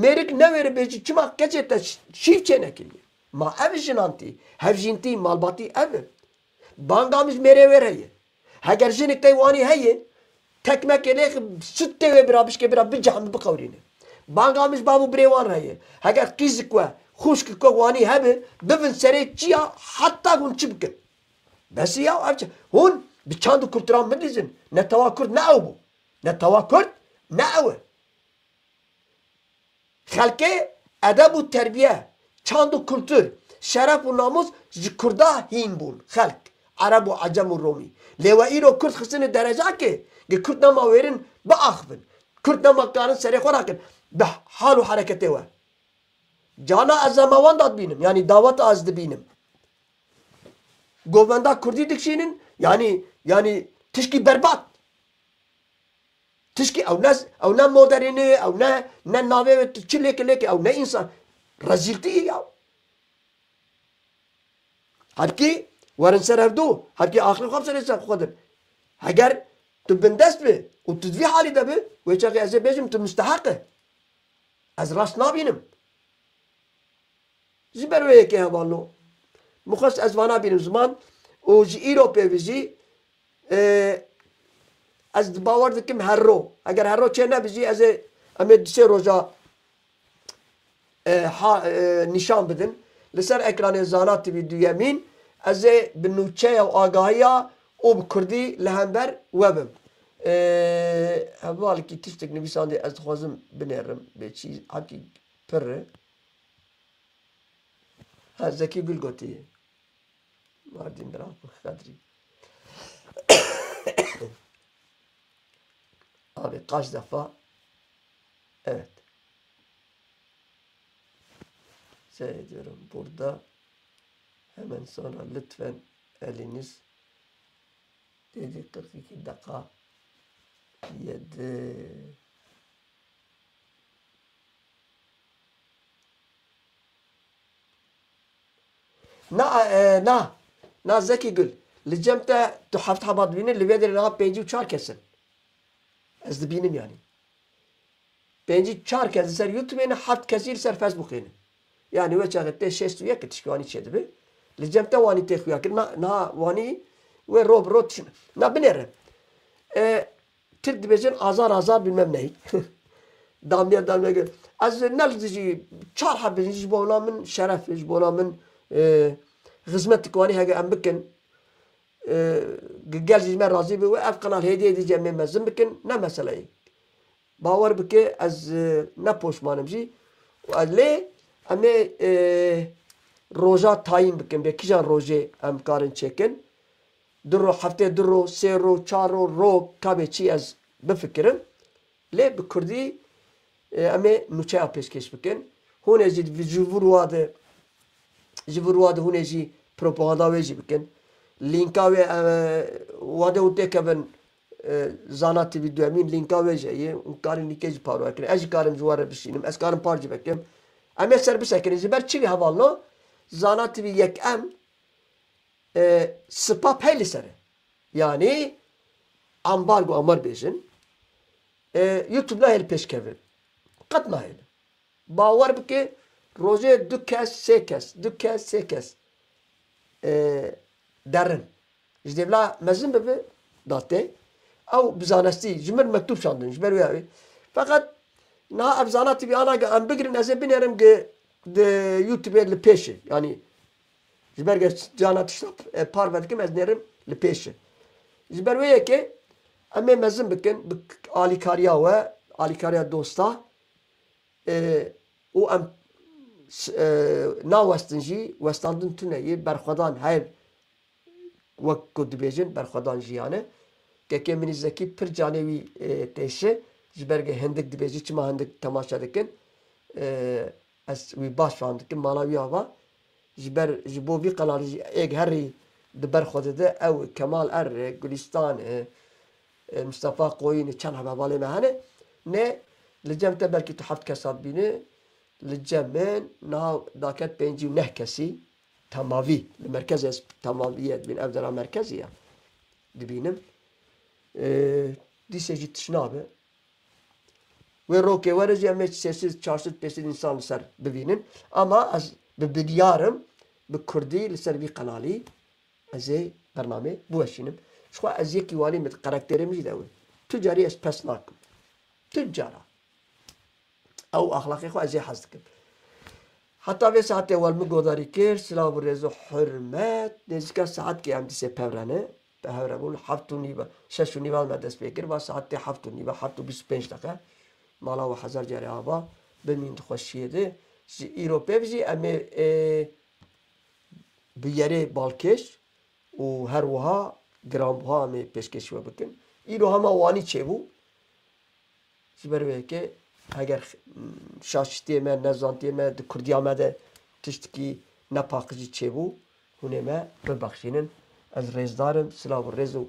mêrik newêre bêjî çima keçê te şîv çênekiriye. Ma ev jinantî, hevjîntî, malbatî ev e. Banga min ji mêrê wê re ye. Heger jinik te wanî heye, tekmekê lêxi sut tê wê bira bişkê bira bicehme biqewrîne. Banga min ji bav û birê wan re ye. Heger qîzik we, xûşkik we wanî hebe, bivin serê çiya heta hûn çi bikin. Besî ya ev çi? Hûn bi çand û kulturan bidizin. Netewa Kurd ne ew bû. Netewa Kurd ne ew e. Xelkê edeb û terbiye, çand û kultur, şeref û namus ji Kurda hîn bûn. Xelk, Ereb û Ecem û Romî. Lê we îro Kurd xistine derecakê, gi Kurd nema wêrin biaxivin. Kurd nema karin serê xwe rakin. Bi hal û hereketê we. Cana ez hema wan da dibînim, yanî daweta ez dibînim. Govenda Kurdî dikişînin, yanî, yanî tişkî berbat. Tişkî ew ne, ew ne modernî, ew ne, ne navê wê tu çi lêke lêke, ew ne însan. Rezîltî ya. Herkî werin ser hevdu, herkî axirê xwe biserê ser xwe dir. Heger tu bindest bi û tu di vî halî de bi, wê çaxê ez ê bêjim tu misteheq e. Ez rast nabînim. Ji ber wê yekê hevalno. Min xwest ez vana bînim ziman û ji îro pê vî jî, e, ez bawer dikim herro. Eger herro çê nebi jî ez ê, em ê du sê roja, e, ha, e, nîşan bidin. Li ser ekranê Zana T V duyemîn ez ê bi nûçeya û agahiya û bi kurdî li hember we bim. E, hevalekî tiştek nivîsandî ez dixwazim binêrim. Bê çî hepkî pir e. Ha, Zekî Gul gotî. Mardin, bravo, Kadrî. Abi kaç defa? Evet. Seyrediyorum burada. Hemen sonra lütfen eliniz dedi kırk iki dakika yedi. Na, e, na, na Zekî Gul. Li cem te tu heft heba dibînî, li vê derê niha pêncî û çar kes in. Ez dibînim yanî. Pêncî çar kes li ser YouTube ne, heft kesî li ser Facebook ne. Yanî wê çaxê tê şêst û yek tişkî wanî çêdibe. Li cem te wanî tê xuya kir. Na, niha wanî wê ro bi ro tişin. Na binêre. E, Tirk dibêjin azar azar bilmem neyî. Damiye damiye gir. Ez ne li dijî çar hebin ji bona min şeref, ji bona min, e, xizmetik wanî hege em bikin. E, gel ji me razî bi û ev kanal hêdî hêdî cem ê mezin bikin. Ne meseleyê. Bawer bike ez, e, ne poşman im jî. Û ez lê em ê, e, roja tayîn bikin. Bê kîjan rojê em karin çêkin. Du ro, heftê du ro, sê ro, çar ro, ro, kabê çî ez bifikirim. Lê bi kurdî, e, em ê nûçeya pêşkêş bikin. Hûn ê jî ji vir wa de, ji vir wa de hûn ê jî propaganda wê jî bikin. Lînka wê, e, wa de hûn têkevin, e, Zana T V duyemîn lînka wê jî heye. Hûn karin lînkê jî parve kirin. Ez jî karim ji we re bişînim. Ez karim par jî vekim. Em ê ser bisekirin. Ji ber çi hevalno? Zana T V yek em e, sipa pey li ser e. Yanî ambargo amar bêjin. E, YouTube nahêl pêşkeve. Qet nahêl. Bawer bike rojê du kes, sê kes, du kes, sê kes, e, derin. Ji dêvla mezin bibe, date. Ew bi zanestî ji min mektûb şandin, ji ber wê ew ê. Feqet niha ev Zana T V ana ge em bigirin, ez ê binêrim ge di YouTube li pêş e. Yanî ji ber ge cana tişta, e, parve dikim, ez nêrim li pêş e. Ji ber wê yekê em ê mezin bikin, bi alîkariya we, alîkariya dosta, e, û em s-, e, nawestin jî, westandin tune ye, berxwedan heyv, wek ku dibêjin, berxwedan jiyan e. Kekê min î Zekî pir canê wî, e, têşe, ji ber ge hindik dibêjî, çima hindik temaşe dikin. E, ez wî baş fam dikim, mala wî ava. Ji ber, ji bo vî qenalî jî êk herî di ber xwe dide, ew Kemal Er e, Gulîstan e, e, Mistefa Qoyîn e, çend hebe hevalê me hene. Ne, li cem te belkî tu heft kesa dibîne. Li cem min niha daket pêncî û neh kesî temavî. Li merkezê ez temaviyê dibînim, ev dera merkezî ye. Dibînim. E, dîsê jî tişt nabe. Wê rokê were jî em ê sê sed, çar sed, pênc sed însan li ser bivînin. Ama ez bi biryar im, bi kurdî li ser vî qenalî ez ê bernamê biweşînim. Ji xwe ez yekî wanî min, karakterê min jî de ew e. Tu carî ez pes nakim. Tu cara. Ew axlaqê xwe ez ê hez dikim. Heta vê saetê we li min godarî kir, silav û rêz û hurmet. Nêzîka saetkê em dîsê pevre ne. Pevre bûn, heft û nîva, şeş û nîva me dest pê kir. Va saetê heft û nîva, heft û bîst û pênc deqe. Mala we hezar carê ava. Bimîn di xweşiyê de. Ji îro pêv jî em ê, ê, bi yerê balkêş û her wiha giranbuha em ê pêşkêşî we bikin. Îro hema wanî çêbû. Ji ber wê yekê heger şaşitiyê me, nezantiyê me di kurdiya me de tiştekî nepaqijî çêbû, hûn ê me bibexşînin. Ez rêzdar im, silav û rêz û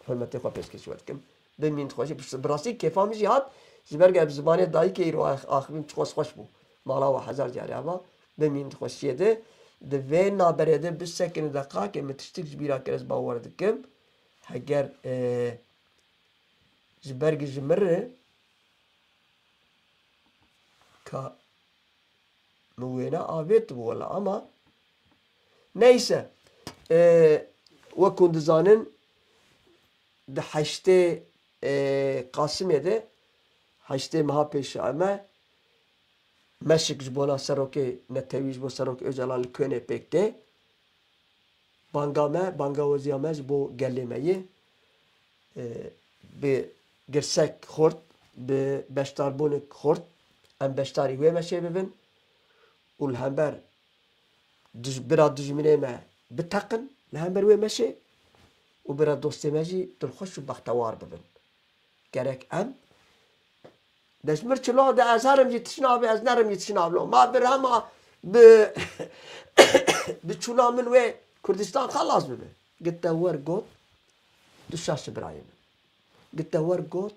hurmetê xwe pêşkêşî we dikim. Bimînin di xweşiyê. Bi rastî kêfa min jî hat, ji ber ku bi zimanê dayikê îro ax-, axivîm çiqas xweş bû. Mala we hezar carî ava, bimînin di xweşiyê de. Di vê naberê de bisekinin deqakê min tiştik ji bîra kir, ez bawer dikim. Heger, e, ji ber ku ji min re ka min wêne avêtibû wela ama neyse, e, wek hûn dizanin di heştê, e, Qasimê de heştê meha pêşiya me meşik ji bona serokê netewî, ji bo serokê Ocalan li Koyne pêk tê. Banga me, banga weziya me ji bo gelê me ye. E, bi girsek xurt, bi beşdarbûnik xurt, em beşdarî wê meşê bibin û li hember duj-, bira dijminê me biteqin, li hember wê meşê û bira dostê me jî dilxweş û bextewar bibin. Gerek em De ji mir çilo de ez herim jî tişt nabe, ez nerim jî tişt nabe. Ma bir hema bi, bi çûna min wê Kurdistan xelas bibe. Gite wer got, tu şaş birayê min. Gite wer got,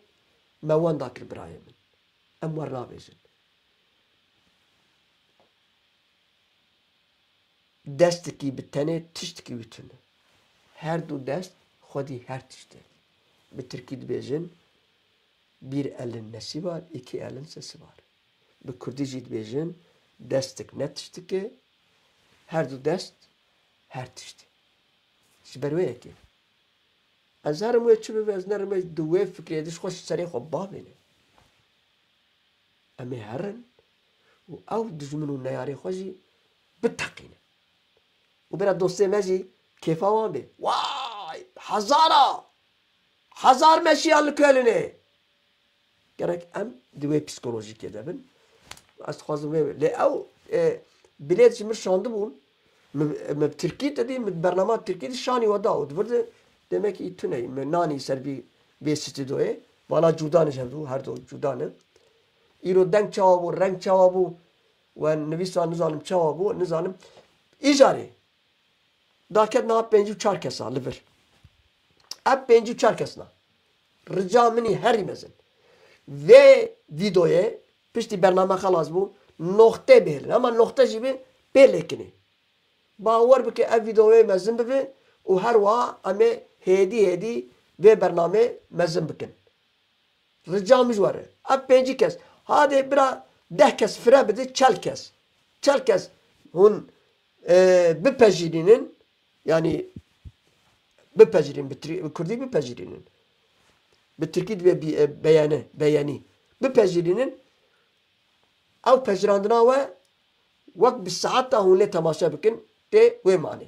me wenda kir birayê min. Em wer nabêjin. Destekî bi tenê tiştekî wî tune. Her du dest xwedî her tişt e. Bi tirkî dibêjin, bir elin nesi var, iki elin sesi var. Bi kurdî jî dibêjin, destek ne tiştik e, her du dest her tişt e. Ji ber wê yekê. Ez herim wê çi bibe, ez nerim wê di wê fikrê de ji xwe ji serê xwe bavêne. Em ê herin û ew dijmin û neyarê xwe jî biteqînin. Û bira dostê me jî kêfa wan bê. Way! Hezara! Hezar meşiya li Kölnê! Gerek em di wê psîkolojîkê de bin. Ez dixwazim vê, lê ew, e, bilêt ji min şandibûn. Min, min bi tirkî te dî, min bernama tirkî di şanî we da û di vir de demek î tune, min nanî ser vî, vê stûdyoyê. Vana cuda ne ji hev du, her du cuda ne. Îro deng çawa bû, reng çawa bû, we nivîsa nizanim çawa bû, nizanim. Îcarê. Daket niha pêncî û çar kesa li vir. Ev pêncî û çar kes ne. Rica min î herî mezin. Vê vîdeoyê piştî bername xelas bû, noxte bihêlin. Hema noxte jî bi pê lêkinê. Bawer bike ev vîdeoyê mezin bibe û her wiha em ê hêdî hêdî vê bernamê mezin bikin. Rica min ji we re. Ev pêncî kes. Hadê bira deh kes fire bide, çel kes. Çel kes hûn, e, bipejirînin. Yanî bipejirîn, bi tri-, bi kurdî bipejirînin. Bi tirkî dibe bi, e, beyene, beyenî. Bipejirînin. Ew pejirandina we wek bi saeta hûn lê temaşe bikin, tê wê manê.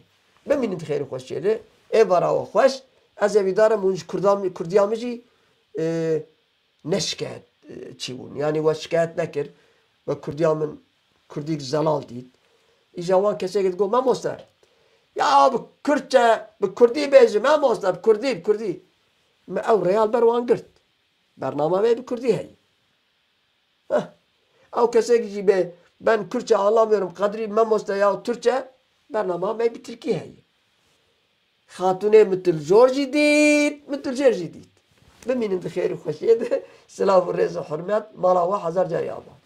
Bimînin di xêr û xweşiyê de. Êvara we xweş. Ez hêvîdar im hûn ji Kurda min, Kurdiya min jî, e, ne şikayet, e, çî bûn. Yanî we şikayet nekir. We Kurdiya min Kurdîk zelal dît. Îja wan kesek digot, "Mamoste, ya bi Kurdçe, bi Kurdî bêje, mamoste, bi Kurdî, bi Kurdî." Me ew rêya li ber wan girt. Bernama me bi Kurdî heye. Heh. Ew kesek jî bê, "Ben Kürtçe anlamıyorum, Kadri mamoste ya Türkçe", bernama me bi Tirkî heye. Xatûnê min tu li jor jî dît, min tu li jêr jî dît. Bimînin di xêr û xweşiyê de, silav û rêz û hurmet, mala we hezar carî ava.